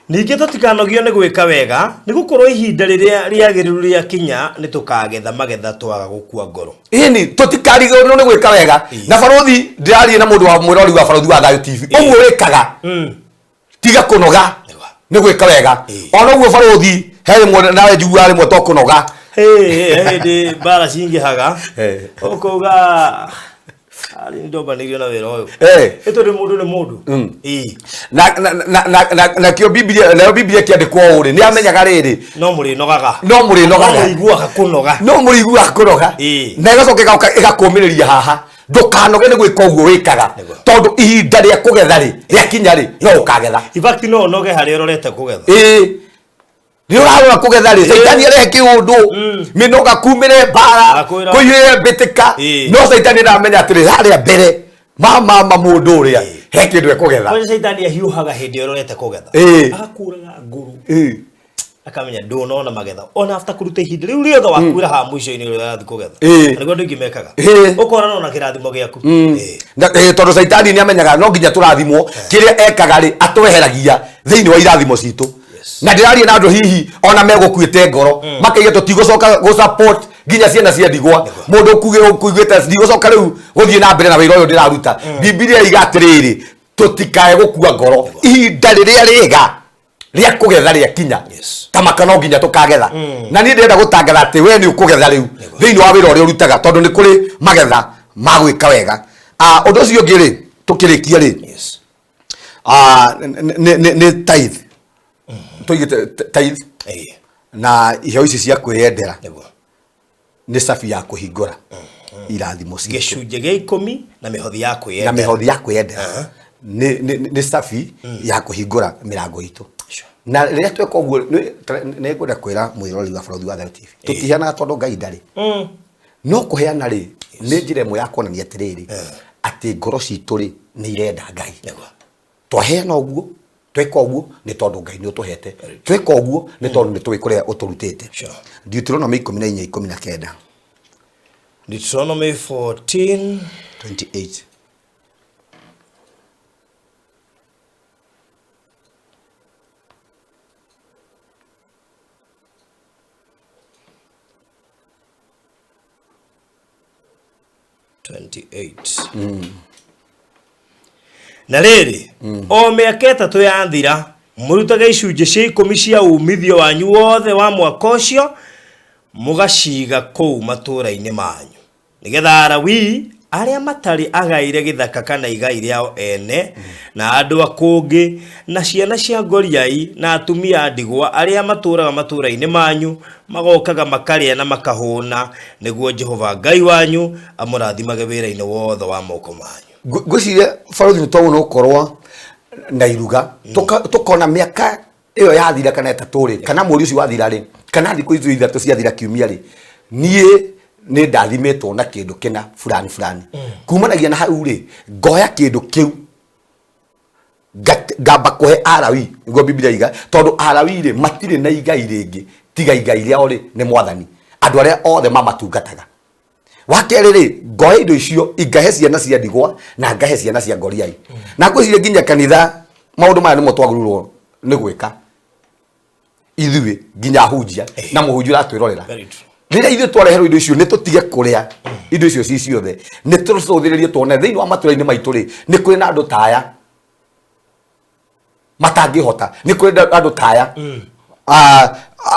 Ningĩ tũtikanogio nĩ gwĩka wega, nĩ gũkorwo ihinda rĩrĩa rĩagĩrĩru rĩakinya nĩ tũkagetha magetha twaga gũkua ngoro. Ĩni, tũtikarigĩrwo nĩ gwĩka wega. Na barũthi, ndĩraria na mũndũ wa mwĩrori wa Barũthi wa Thayũ TV, ũguo wĩkaga tiga kũnoga nĩ gwĩka wega. Ona ũguo barũthi, he rĩmwe nawe njiguaga rĩmwe to kũnoga. Hĩndĩ mbara cingĩhaga ũkauga arĩ ndombanĩirio na wĩra ũyũ. Ĩ tondũ mũndũ nĩ mũndũ. Nakĩo Biblia, nayo Biblia ĩkĩandĩkwo ũũ rĩ, nĩ amenyaga rĩrĩ, no mũrĩnogaga, no mũrĩnogaga, no mũrĩiguaga kũnoga, no mũrĩiguaga kũnoga. Na ĩgacoka ĩgoka ĩgakũmĩrĩria haha, ndũkanoge nĩ gwĩka ũguo wĩkaga, tondũ ihinda rĩa kũgetha rĩ rĩakinya rĩ, no ũkagetha. In fact, no ũnoge harĩa ũrorete kũgetha. Nĩ ũrarora kũgetha rĩ, caitani arehe kĩũndũ, mĩnoga, kumĩre mbara, kũiyũre mbĩtĩka, no caitani ndamenya atĩrĩ harĩa mbere mama mũndũ ũrĩa he kĩndũ ekũgetha. Kwanja caitani ahiũhaga hĩndĩ ĩyo ũrorete kũgetha, agakũraga nguru, akamenya ndũnona magetha ona after kũruta ihinda rĩu rĩothe wakuĩra haha mũico-inĩ ũrĩa ũrathiĩ kũgetha. Na nĩguo andũ aingĩ mekaga, ũkora no na kĩrathimo gĩaku. Tondũ caitani nĩ amenyaga no nginya tũrathimwo, kĩrĩa ekaga rĩ, atweheragia thĩinĩ wa irathimo citũ. Na ndĩraria na andũ hihi ona megũkuĩte ngoro, makaiga tũtigũcoka gũ-support nginya ciana cia ndigwa, mũndũ ũkuigĩte ndigũcoka rĩu gũthiĩ na mbere na wĩra ũyũ ndĩraruta. Bibilia iga atĩrĩrĩ, tũtikae gũkua ngoro, ihinda rĩrĩa rĩega rĩa kũgetha rĩakinya, tamaka no nginya tũkagetha. Na niĩ ndĩrenda gũtangatha atĩ we nĩ ũkũgetha rĩu thĩinĩ wa wĩra ũrĩa ũrutaga, tondũ nĩ kũrĩ magetha ma gwĩka wega. Ũndũ ũcio ũngĩ rĩ, tũkĩrĩkia rĩ, nĩ tithe. Tũigĩte tithe na iheo ici cia kwĩyendera nĩ cabi ya kũhingũra irathimo citũ. Gĩcunjĩ gĩa 10 na mĩhothi ya kwĩyendera. Na mĩhothi ya kwĩyendera nĩ cabi ya kũhingũra mĩrango itũ. Na rĩrĩa tweka ũguo, nĩ ngwenda kwĩra mwĩroreri wa Barũthi wa Thayũ TV, tũtiheanaga tondũ Ngai ndarĩ. No kũheana rĩ, nĩ njĩra ĩmwe ya kuonania atĩrĩrĩ, atĩ ngoro citũ rĩ nĩ irenda Ngai. Twaheana ũguo, tweka ũguo nĩ tondũ Ngai nĩ ũtũhete, tweka ũguo nĩ tondũ nĩ tũĩ kũrĩa ũtũrutĩte. Deuteronomy 14:19. Deuteronomy 14 28. 28. Na rĩrĩ, o mĩaka 3 yathira, mũrutage icunjĩ cia 10 cia uumithio wanyu wothe wa mwaka ũcio, mũgaciga kũu matũũra-inĩ manyu, nĩgetha Alawii arĩa matarĩ agaire gĩthaka kana igai rĩao ene, na andũ a kũngĩ, na ciana cia ngoriai, na atumia a ndigwa arĩa matũũraga matũũra-inĩ manyu, magokaga makarĩa na makahũna, nĩguo Jehova Ngai wanyu amũrathimage wĩra-inĩ wothe wa moko manyu. Ngwĩciria barothi nĩ twagwo nĩ gũkorwo na iruga, tũkona mĩaka ĩyo yathira kana 3 rĩ, kana mweri ũcio wathira rĩ, kana thikũ icio 3 ciathira kiumia rĩ, niĩ nĩ ndathimĩtwo na kĩndũ kĩna fulani fulani. Kumanagia na hau rĩ, ngoya kĩndũ kĩu ngamba kũhe Alawii, nĩguo Biblia iga, tondũ Alawii rĩ matirĩ na igai rĩngĩ tiga igai rĩao rĩ nĩ Mwathani, andũ arĩa othe mamatungataga. Wa kerĩ rĩ, ngoya indo icio ingahe ciana cia ndigwa na ngahe ciana cia ngoriai. Na ngwĩciria nginya kanitha maũndũ maya nĩmo twagĩrĩirwo nĩ gwĩka ithuĩ, nginya ahunjia na mũhunjia ũratwĩrorera. Very true. Rĩrĩa ithuĩ twareherwo indo icio, nĩ tũtige kũrĩa indo icio ci ciothe, nĩ tũcũthĩrĩrie tuone thĩinĩ wa matũra-inĩ maitũ rĩ, nĩ kũrĩ na andũ ta aya matangĩhota, nĩ kũrĩ andũ ta aya,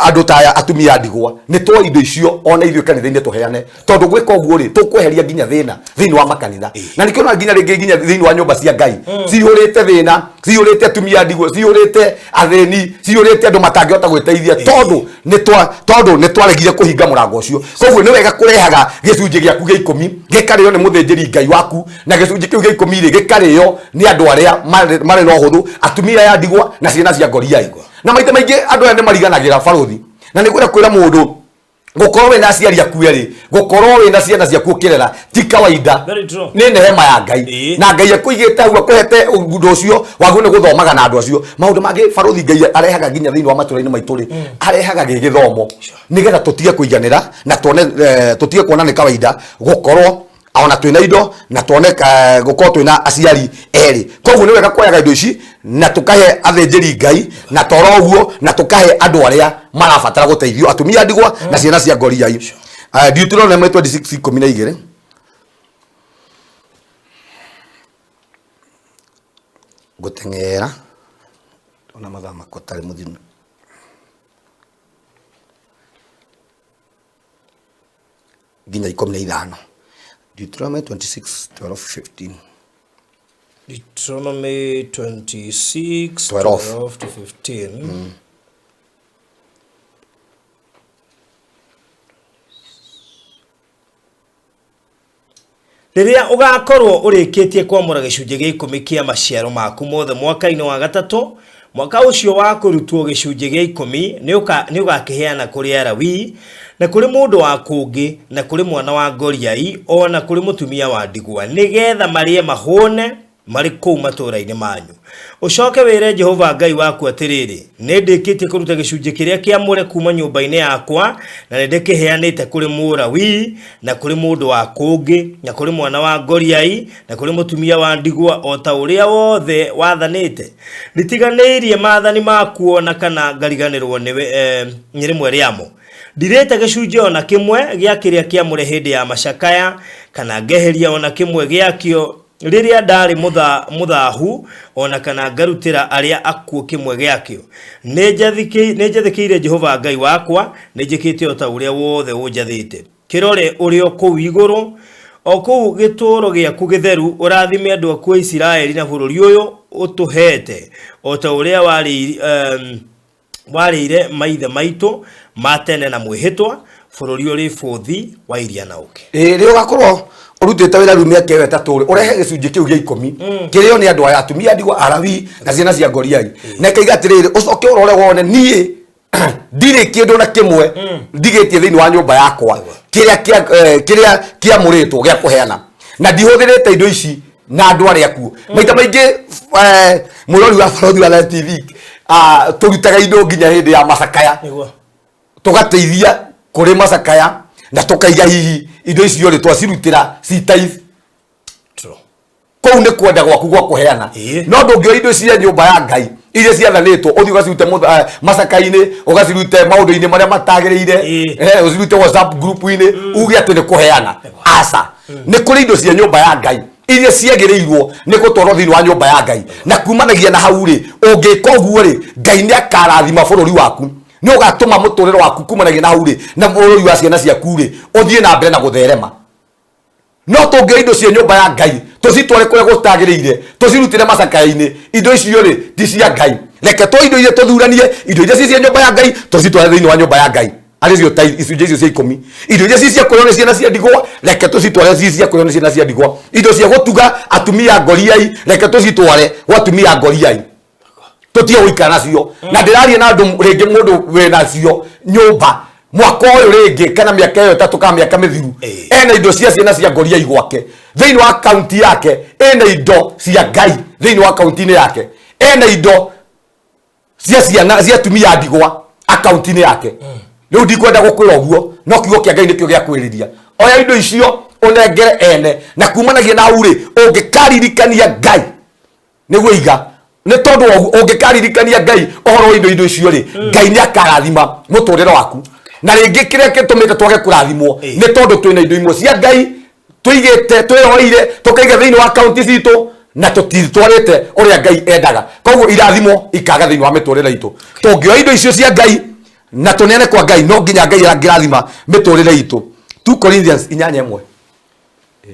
andũ ta aya atumia a ndigwa, nĩ tuoe indo icio ona ithuĩ kanitha-inĩ tũheane, tondũ gwĩka ũguo rĩ, tũkweheria nginya thĩna thĩinĩ wa makanitha. Na nĩkĩo na nginya rĩngĩ nginya thĩinĩ wa nyũmba cia Ngai cihũrĩte thĩna, cihũrĩte atumia a ndigwa, cihũrĩte athĩni, cihũrĩte andũ matangĩhota gwĩteithia, tondũ nĩ twaregire kũhinga mũrango ũcio. Koguo nĩ wega kũrehaga gĩcunjĩ gĩaku gĩa 10 gĩkarĩo nĩ mũthĩnjĩri Ngai waku, na gĩcunjĩ kĩu gĩa 10 rĩ gĩkarĩo nĩ andũ arĩa marĩ na ũhũthũ, atumia aya ndigwa na ciana cia ngoriai. Na maita maingĩ andũ aya nĩ mariganagĩra barothi, na nĩ kwenda kwĩra mũndũ gũkorwo wĩna aciari aku erĩ, gũkorwo wĩna ciana ciaku ũkĩrera ti kawaida. Very true. Nĩ nehema ya Ngai. Na Ngai akũigĩte hau akũhete ũndũ ũcio wagwo nĩ gũthomaga na andũ acio. Maũndũ mangĩ barothi Ngai arehaga nginya thĩinĩ wa matũra-inĩ maitũ rĩ, arehaga gĩgĩthomo nĩgetha tũtige kũiganĩra na tuone, tũtige kuona nĩ kawaida gũkorwo ona twĩna indo na tuone gũkorwo twĩna aciari erĩ. Koguo nĩ wega kuoyaga indo ici na tũkahe athĩnjĩri Ngai, na toro ũguo, na tũkahe andũ arĩa marabatara gũteithio, atumia ndigwa na ciana cia ngoriai. Deuteronomy 26:12. Ngũteng'era ona mathaa makwa tarĩ mũthinu. Nginya 15. Deuteronomy 26, 12, 15. Deuteronomy 26, 12. 12 to 15. Rĩrĩa ũgakorwo ũrĩkĩtie kwamũra gĩcunjĩ gĩa 10 kĩa maciaro maku mothe mwaka-inĩ wa 3, mwaka ũcio wa kũrutwo gĩcunjĩ gĩa 10 nĩ ũgakĩheana kũrĩ Alawii, na kũrĩ mũndũ wa kũngĩ, na kũrĩ mwana wa ngoriai, o na kũrĩ mũtumia wa ndigwa, nĩgetha marĩe mahũne marĩ kũu matũũra-inĩ manyu. Ũcoke wĩre Jehova Ngai waku atĩrĩrĩ, nĩ ndĩkĩtie kũruta gĩcunjĩ kĩrĩa kĩamũre kuuma nyũmba-inĩ yakwa, na nĩ ndĩkĩheanĩte kũrĩ Mũlawii, na kũrĩ mũndũ wa kũngĩ, na kũrĩ mwana wa ngoriai, na kũrĩ mũtumia wa ndigwa, o ta ũrĩa wothe wathanĩte. Nditiganĩirie maathani maku o na kana ngariganĩrwo nĩ rĩmwe rĩamo. Ndirĩte gĩcunjĩ o na kĩmwe gĩa kĩrĩa kĩamũre hĩndĩ ya macakaya, kana ngeheria o na kĩmwe gĩakĩo rĩrĩa ndarĩ mũthahu, o na kana ngarutĩra arĩa akuũ kĩmwe gĩakĩo. Nĩ njathĩkĩire Jehova Ngai wakwa, nĩ njĩkĩte o ta ũrĩa wothe ũnjathĩte. Kĩrore ũrĩ o kũu igũrũ, o kũu gĩtũũro gĩaku gĩtheru, ũrathime andũ aku a Isiraeli na bũrũri ũyũ ũtũheete, o ta ũrĩa warĩire maithe maitũ ma tene na mwĩhĩtwa, bũrũri ũrĩ bũthi wa iria na ũkĩ. Rĩrĩa ũgakorwo ũrutĩte wĩra rĩu mĩaka ĩyo 3 rĩ, ũrehe gĩcunjĩ kĩu gĩa 10 kĩrĩo nĩ andũ aya, atumia ndigwa, Alawii na ciana cia ngoriai. Na ĩkaiga atĩrĩrĩ, ũcoke ũrore wone niĩ ndirĩ kĩndũ na kĩmwe ndigĩtie thĩinĩ wa nyũmba yakwa kĩrĩa kĩamũrĩtwo gĩa kũheana, na ndihũthĩrĩte indo ici. Na andũ arĩa akuũ maita maingĩ, mũrori wa Barũthi wa Live TV, tũrutaga indo nginya hĩndĩ ya macakaya. Tũgateithia kũrĩ macakaya na tũkaiga hihi indo icio rĩ twacirutĩra ci tithe. Kũu nĩ kwenda gwaku gwa kũheana. No ndũngĩoya indo cia nyũmba ya Ngai iria ciathanĩtwo ũthiĩ ũgacirute macaka-inĩ, ũgacirute maũndũ-inĩ marĩa matagĩrĩire, ũcirute WhatsApp group-inĩ, uge atĩ nĩ kũheana. Aca, nĩ kũrĩ indo cia nyũmba ya Ngai iria ciagĩrĩirwo nĩ gũtwarwo thĩinĩ wa nyũmba ya Ngai, na kumanagia na hau rĩ, ũngĩka ũguo rĩ, Ngai nĩ akarathima bũrũri waku, nĩ ũgatũma mũtũrĩre waku kumanagia na hau rĩ na bũrũri wa ciana ciaku rĩ ũthiĩ na mbere na gũtherema. No tũngĩoya indo cia nyũmba ya Ngai tũcitware kũrĩa gũtagĩrĩire, tũcirutĩre macakaya-inĩ, indo icio rĩ ti cia Ngai. Reke tuoe indo iria tũthuranie, indo iria ci cia nyũmba ya Ngai tũcitware thĩinĩ wa nyũmba ya Ngai, arĩ cio ta icunjĩ icio cia 10. Indo iria ci cia kũrĩo nĩ ciana cia ndigwa, reke tũcitware ci cia kũrĩo nĩ ciana cia ndigwa. Indo cia gũtuga atumia ngoriai, reke tũcitware gwa atumia ngoriai, tũtige gũikara nacio. Na ndĩraria na andũ rĩngĩ, mũndũ wĩ nacio nyũmba mwaka ũyũ rĩngĩ kana mĩaka ĩyo 3 kana mĩaka mĩthiru, ena indo cia ciana cia ngoriai gwake thĩinĩ wa kaunti yake, ena indo cia Ngai thĩinĩ wa kaunti-inĩ yake, ena indo cia ciana cia atumia ndigwa akaunti-inĩ yake. Rĩu ndikwenda gũkwĩra ũguo, no kiugo kĩa Ngai nĩkĩo gĩa kwĩrĩria. Oya indo icio ũnengere ene, na kumanagia na hau rĩ, ũngĩkaririkania Ngai nĩguo iga nĩ tondũ wa ũguo, ũngĩkaririkania Ngai ũhoro wa indo icio rĩ, Ngai nĩ akarathima mũtũrĩre waku. Na rĩngĩ kĩrĩa gĩtũmĩte twage kũrathimwo nĩ tondũ twĩna indo imwe cia Ngai tũigĩte, twĩyoeire, tũkaiga thĩinĩ wa kaunti citũ na tũtitwarĩte ũrĩa Ngai endaga, koguo irathimo ikaga thĩinĩ wa mĩtũrĩre itũ. Tũngĩoya indo icio cia Ngai na tũneane kwa Ngai, no nginya Ngai angĩrathima mĩtũrĩre itũ. 2 Corinthians 8:1.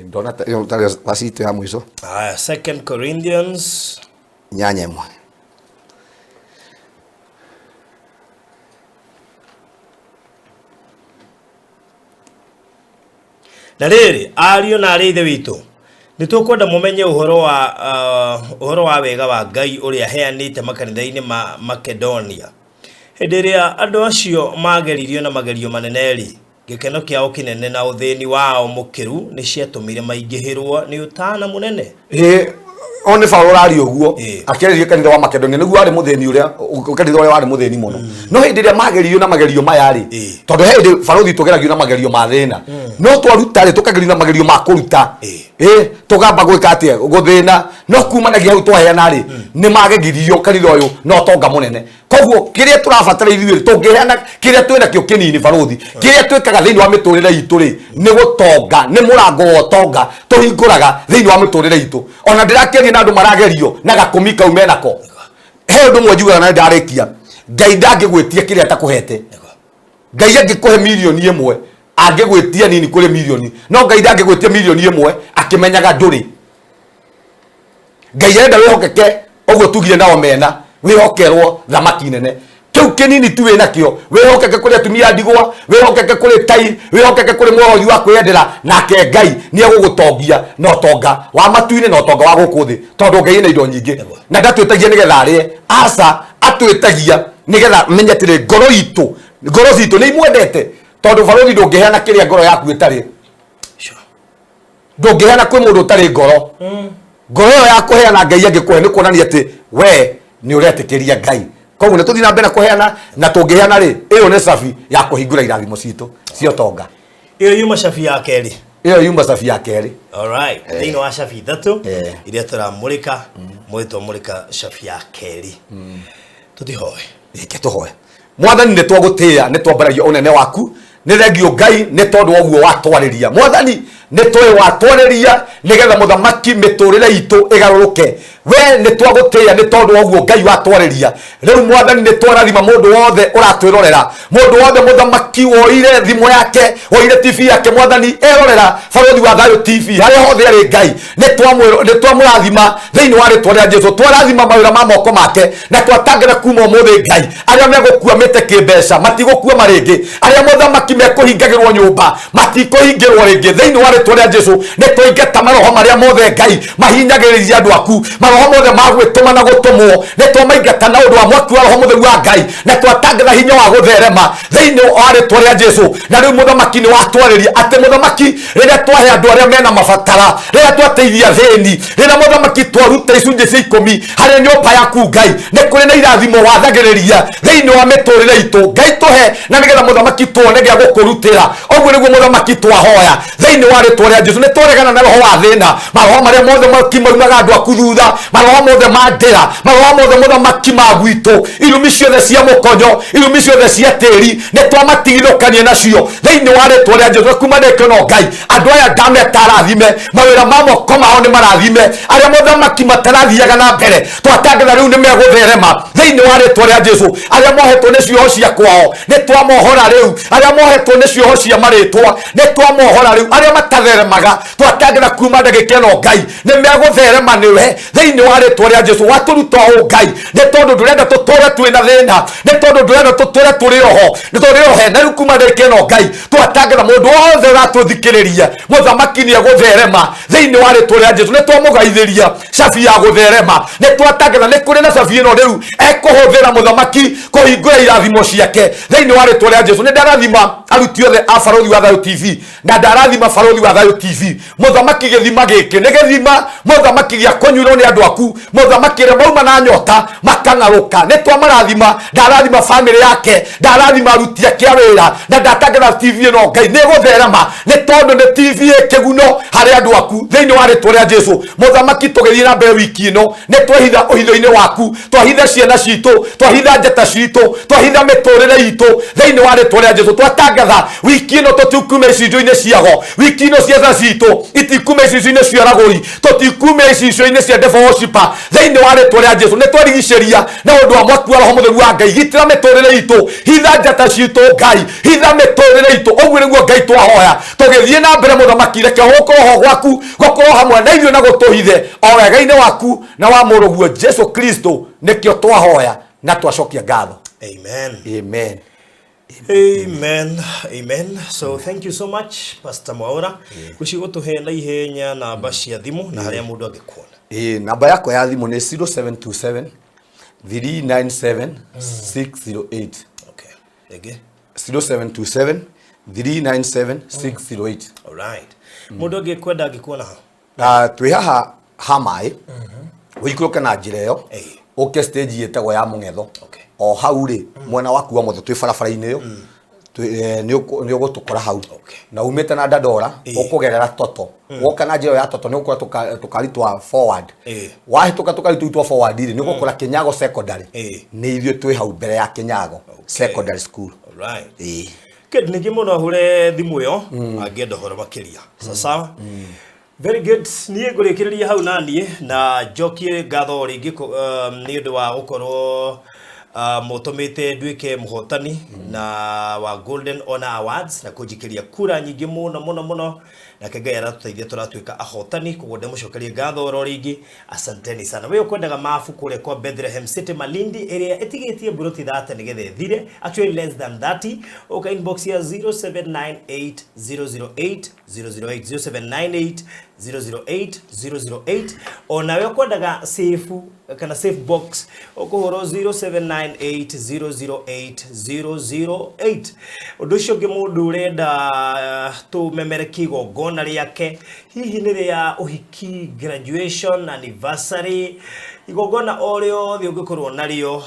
Ndona ĩyo tarĩ verse itũ ya mũico. Haya, Second Corinthians 8:1. Na rĩrĩ, ariũ na arĩ ithe witũ, nĩ tũkwenda mũmenye ũhoro wa wega wa Ngai ũrĩa aheanĩte makanitha-inĩ ma Makedonia. Hĩndĩ ĩrĩa andũ acio mageririo na magerio manene-rĩ, gĩkeno kĩao kĩnene na ũthĩni wao mũkĩru nĩ ciatũmire maingĩhĩrwo nĩ ũtana mũnene. Ĩ, o nĩ Paulo ũraria ũguo, akĩarĩria kanitha wa Makedonia, nĩguo warĩ mũthĩni, ũrĩa kanitha ũrĩa warĩ mũthĩni mũno. No hĩndĩ ĩrĩa mageririo na magerio maya rĩ, tondũ he hĩndĩ barũthi tũgeragio na magerio ma thĩna, no twaruta rĩ, tũkagerio na magerio ma kũruta. Ĩ, tũgamba gwĩka atĩa? Gũthĩna. No kumanagia hau twaheana rĩ, nĩ magegirio kanitha ũyũ na ũtonga mũnene. Koguo kĩrĩa tũrabatara ithuĩ, tũngĩheana kĩrĩa twĩ nakĩo kĩnini, barũthi, kĩrĩa twĩkaga thĩinĩ wa mĩtũrĩre itũ rĩ, nĩ gũtonga, nĩ mũrango wa ũtonga tũhingũraga thĩinĩ wa mĩtũrĩre itũ. Ona ndĩrakĩaria na andũ maragerio na gakũmi kau menako, he ũndũ ũmwe njugaga na ndarĩkia: Ngai ndangĩgwĩtia kĩrĩa atakũhete. Ngai angĩkũhe 1 million, angĩgwĩtia nini kũrĩ mirioni, no Ngai ndangĩgwĩtia 1 million akĩmenyaga ndũrĩ. Ngai arenda wĩhokeke ũguo tugire nao mena wĩhokerwo thamaki nene. Kĩu kĩnini tu wĩnakĩo, wĩhokeke kũrĩ atumia ndigwa, wĩhokeke kũrĩ tai, wĩhokeke kũrĩ mworothi wa kwĩyendera, nake Ngai nĩ egũgũtongia na ũtonga wa matu-inĩ na ũtonga wa gũkũ thĩ, tondũ Ngai ena indo nyingĩ na ndatwĩtagia nĩgetha arĩe. Aca, atwĩtagia nĩgetha menye atĩrĩ, ngoro itũ, ngoro citũ nĩ imwendete, tondũ barũthi ndũngĩheana kĩrĩa ngoro yaku ĩtarĩ. Ndũngĩheana kwĩ mũndũ ũtarĩ ngoro. Ngoro ĩyo ya kũheana Ngai angĩkũhe nĩ kuonania atĩ we nĩ ũretĩkĩria Ngai. Koguo nĩ tũthiĩ na mbere na kũheana, na tũngĩheana rĩ, ĩyo nĩ cabi ya kũhingũra irathimo citũ cia ũtonga. Ĩyo yuma cabi ya kerĩ. Ĩyo yuma cabi ya kerĩ. Alright, thĩinĩ wa cabi ithatũ iria tũramũrĩka, mũthĩ twamũrĩka cabi ya kerĩ. Tũtihoe. Reke tũhoe. Mwathani, nĩ twagũtĩĩa, nĩ twambaragia ũnene waku. Nĩ thengio Ngai nĩ tondũ wa ũguo watwarĩria. Mwathani, nĩ tũĩ watwarĩria nĩgetha mũthamaki mĩtũrĩre itũ ĩgarũrũke. We nĩ twagũtĩĩa nĩ tondũ wa ũguo Ngai watwarĩria. Rĩu Mwathani, nĩ twarathima mũndũ wothe ũratwĩrorera, mũndũ wothe mũthamaki woire thimũ yake, woire TV yake, Mwathani, erorera Barũthi wa Thayũ TV harĩa hothe arĩ. Ngai, nĩ twamũrathima thĩinĩ wa rĩtwa rĩa Jesu. Twarathima mawĩra ma moko make na twatangana kuma ũmũthĩ, Ngai, arĩa megũkua mĩte kĩmbeca matigũkua marĩngĩ, arĩa mũthamaki mekũhingagĩrwo nyũmba matikũhingĩrwo rĩngĩ thĩinĩ wa rĩtwa rĩa Jesu. Nĩ twaingata maroho marĩa mothe, Ngai, mahinyagĩrĩria andũ aku maroho. Maroho mothe ma gwĩtũma na gũtũmwo nĩ twamaingata na ũndũ wa mwaki wa roho mũtheru wa Ngai, na twatangatha hinya wa gũtherema thĩinĩ wa rĩtwa rĩa Jesu. Na rĩu mũthamaki nĩ watwarĩria atĩ mũthamaki, rĩrĩa twahe andũ arĩa mena mabatara, rĩrĩa twateithia thĩni, rĩrĩa mũthamaki twaruta icunjĩ cia 10 harĩ nyũmba yaku Ngai, nĩ kũrĩ na irathimo wathagĩrĩria thĩinĩ wa mĩtũrĩre itũ. Ngai tũhe na nĩgetha mũthamaki tuone gĩa gũkũrutĩra. Ũguo nĩguo mũthamaki twahoya thĩinĩ wa rĩtwa rĩa Jesu. Nĩ twaregana na roho wa thĩna, maroho marĩa mothe maki maumaga andũ aku thutha, maroho mothe ma ndĩra, maroho mothe mũthamaki ma gwitũ, irumi ciothe cia mũkonyo, irumi ciothe cia tĩri, nĩ twamatigithũkania nacio thĩinĩ wa rĩtwa rĩa Jesu. Kuma ndĩkĩo no Ngai, andũ aya ndameta arathime, mawĩra ma moko mao nĩ marathime, arĩa mũthamaki matarathiaga na mbere twatangatha rĩu nĩ megũtherema thĩinĩ wa rĩtwa rĩa Jesu. Arĩa mohetwo nĩ cioho cia kwao nĩ twamohora rĩu, arĩa mohetwo nĩ cioho cia marĩtwa nĩ twamohora rĩu, arĩa matatheremaga twatangatha kuma ndagĩka ĩno Ngai nĩ megũtherema nĩwe thĩinĩ wa rĩtwa rĩa Jesu. Watũruta ũũ Ngai nĩ tondũ ndũrenda tũtũre twĩna thĩna, nĩ tondũ ndũrenda tũtũre tũrĩ oho, nĩ tũrĩ ohe. Na rĩu kuma ndagĩka ĩno Ngai twatangatha mũndũ wothe ũratũthikĩrĩria mũthamaki nĩ egũtherema thĩinĩ wa rĩtwa rĩa Jesu. Nĩ twamũgaithĩria cabi ya gũtherema, nĩ twatangatha nĩ kũrĩ na cabi ĩno rĩu ekũhũthĩra mũthamaki kũhingũra irathimo ciake thĩinĩ wa rĩtwa rĩa Jesu. Nĩ ndarathima aruti othe a Barũthi wa Thayũ TV, na ndarathima Barũthi wa Thayũ TV. Mũthamaki gĩthima gĩkĩ nĩ gĩthima mũthamaki gĩa kũnyuĩrwo nĩ andũ aku, mũthamaki ĩrĩa mauma na nyota makang'arũka. Nĩ twamarathima, ndarathima bamĩrĩ yake, ndarathima aruti ake a wĩra, na ndatangatha TV ĩno Ngai nĩ ĩgũtherema, nĩ tondũ nĩ TV ĩ kĩguno harĩ andũ aku thĩinĩ wa rĩtwa rĩa Jesu. Mũthamaki tũgĩthiĩ na mbere wiki ĩno nĩ twehitha ũhitho-inĩ waku, twahitha ciana citũ, twahitha njata citũ, twahitha mĩtũrĩre itũ thĩinĩ wa rĩtwa rĩa Jesu. Twatangatha wiki ĩno tũtikuma icicio-inĩ ciago, wiki ĩno ciana citũ itikuma icicio-inĩ cia aragũri, tũtikuma icicio-inĩ cia devil worshiper thĩinĩ wa rĩtwa rĩa Jesu. Nĩ twarigicĩria na ũndũ wa mwaki wa roho mũtheru wa Ngai. Gitĩra mĩtũrĩre itũ, hitha njata citũ Ngai, hitha mĩtũrĩre itũ. Ũguo nĩguo Ngai twahoya tũgĩthiĩ na mbere. Mũthamaki reke gũkorwo ho gwaku gũkorwo hamwe na ithuĩ na gũtũhithe o wega-inĩ waku na wa mũrũguo Jesu Kristo, nĩkĩo twahoya na twacokia ngatho. Amen. Amen. Amen. Amen. So thank you so much Pastor Mwaura. Guci gutuhe na ihenya namba cia thimu na haria mundu angikuona. Ĩĩ, namba yakwa ya thimũ nĩ 0727 397 608. Okay. Ĩngĩ. 0727 397 608. All right. Mundu angikwenda angikuona ha? Na twĩ haha ha maĩ, ũikũrũke na njĩra ĩyo, Ĩĩ. ũke stage ĩtagwo ya Mũng'etho. Okay. O hau rĩ, mwena waku wa motho twĩ barabara-inĩ ĩyo, nĩ ũgũtũkora hau. Okay. Na umĩte na Dandora, Ĩĩ. ũkũgerera Toto. Woka na njĩra ĩyo ya Toto nĩ ũgũkora tũkari twa forward. Ĩĩ. Wahĩtũka tũkari tũu twa forward rĩ, nĩ ũgũkora Kinyago Secondary. Ĩĩ. Nĩ ithuĩ twĩ hau mbere ya Kinyago Secondary School. All right. Ĩĩ. Good, ningĩ mũno ahũre thimũ ĩyo angĩenda ũhoro makĩria. Sawa. Very good. Niĩ ngũrĩkĩrĩria hau na niĩ na njokie ngatho rĩngĩ nĩ ũndũ wa gũkorwo mũtũmĩte nduĩke mũhotani na wa Golden Honor Awards na kũnjikĩria kura nyingĩ mũno mũno mũno, nake Ngai aratũteithia tũratuĩka ahotani, koguo ndĩmũcokerie ngatho oro rĩngĩ. Asanteni sana. We ũkwendaga mabu kũrĩa kwa Bethlehem City Malindi ĩrĩa ĩtigĩtie mburoti 30 nĩgetha ĩthire, actually less than 30, ũka inbox ya 0798 008 008, 0798 008 008. Onawe ũkwendaga safe kana safe box ũkũhũrwo 0798 008 008. Ũndũ ũcio ũngĩ, mũndũ ũrenda tũmemerekie igongona rĩake, hihi nĩ rĩa ũhiki, graduation, anniversary, igongona o rĩothe ũngĩkorwo narĩo,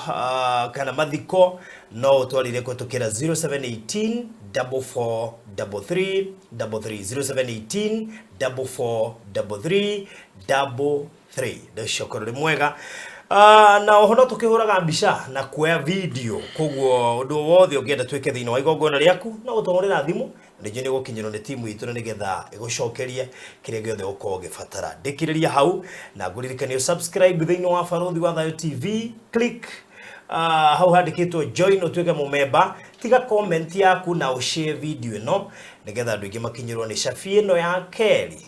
kana mathiko, no ũtwarire kũhetũkĩra 0718 44 33 33, 0718 44 33 33. Ndĩcokero rĩ mwega. Na oho no tũkĩhũraga mbica na kuoya video, koguo ũndũ wothe ũngĩenda twĩke thĩinĩ wa igongona rĩaku no ũtũhũrĩra thimũ, ningĩ nĩ ũgũkinyĩrwo nĩ timu itũ na nĩgetha ĩgũcokerie kĩrĩa gĩothe ũkorwo ũgĩbatara. Ndĩkĩrĩria hau na ngũririkanie subscribe thĩinĩ wa Barũthi wa Thayũ TV, click hau handĩkĩtwo join ũtuĩke mũmemba, tiga comment yaku na ũshare video ĩno nĩgetha andũ aingĩ makinyĩrwo nĩ cabi ĩno ya kerĩ.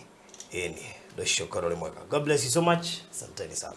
Ĩni ndũcio ũkorwo ũrĩ mwega. God bless you so much. Asanteni sana.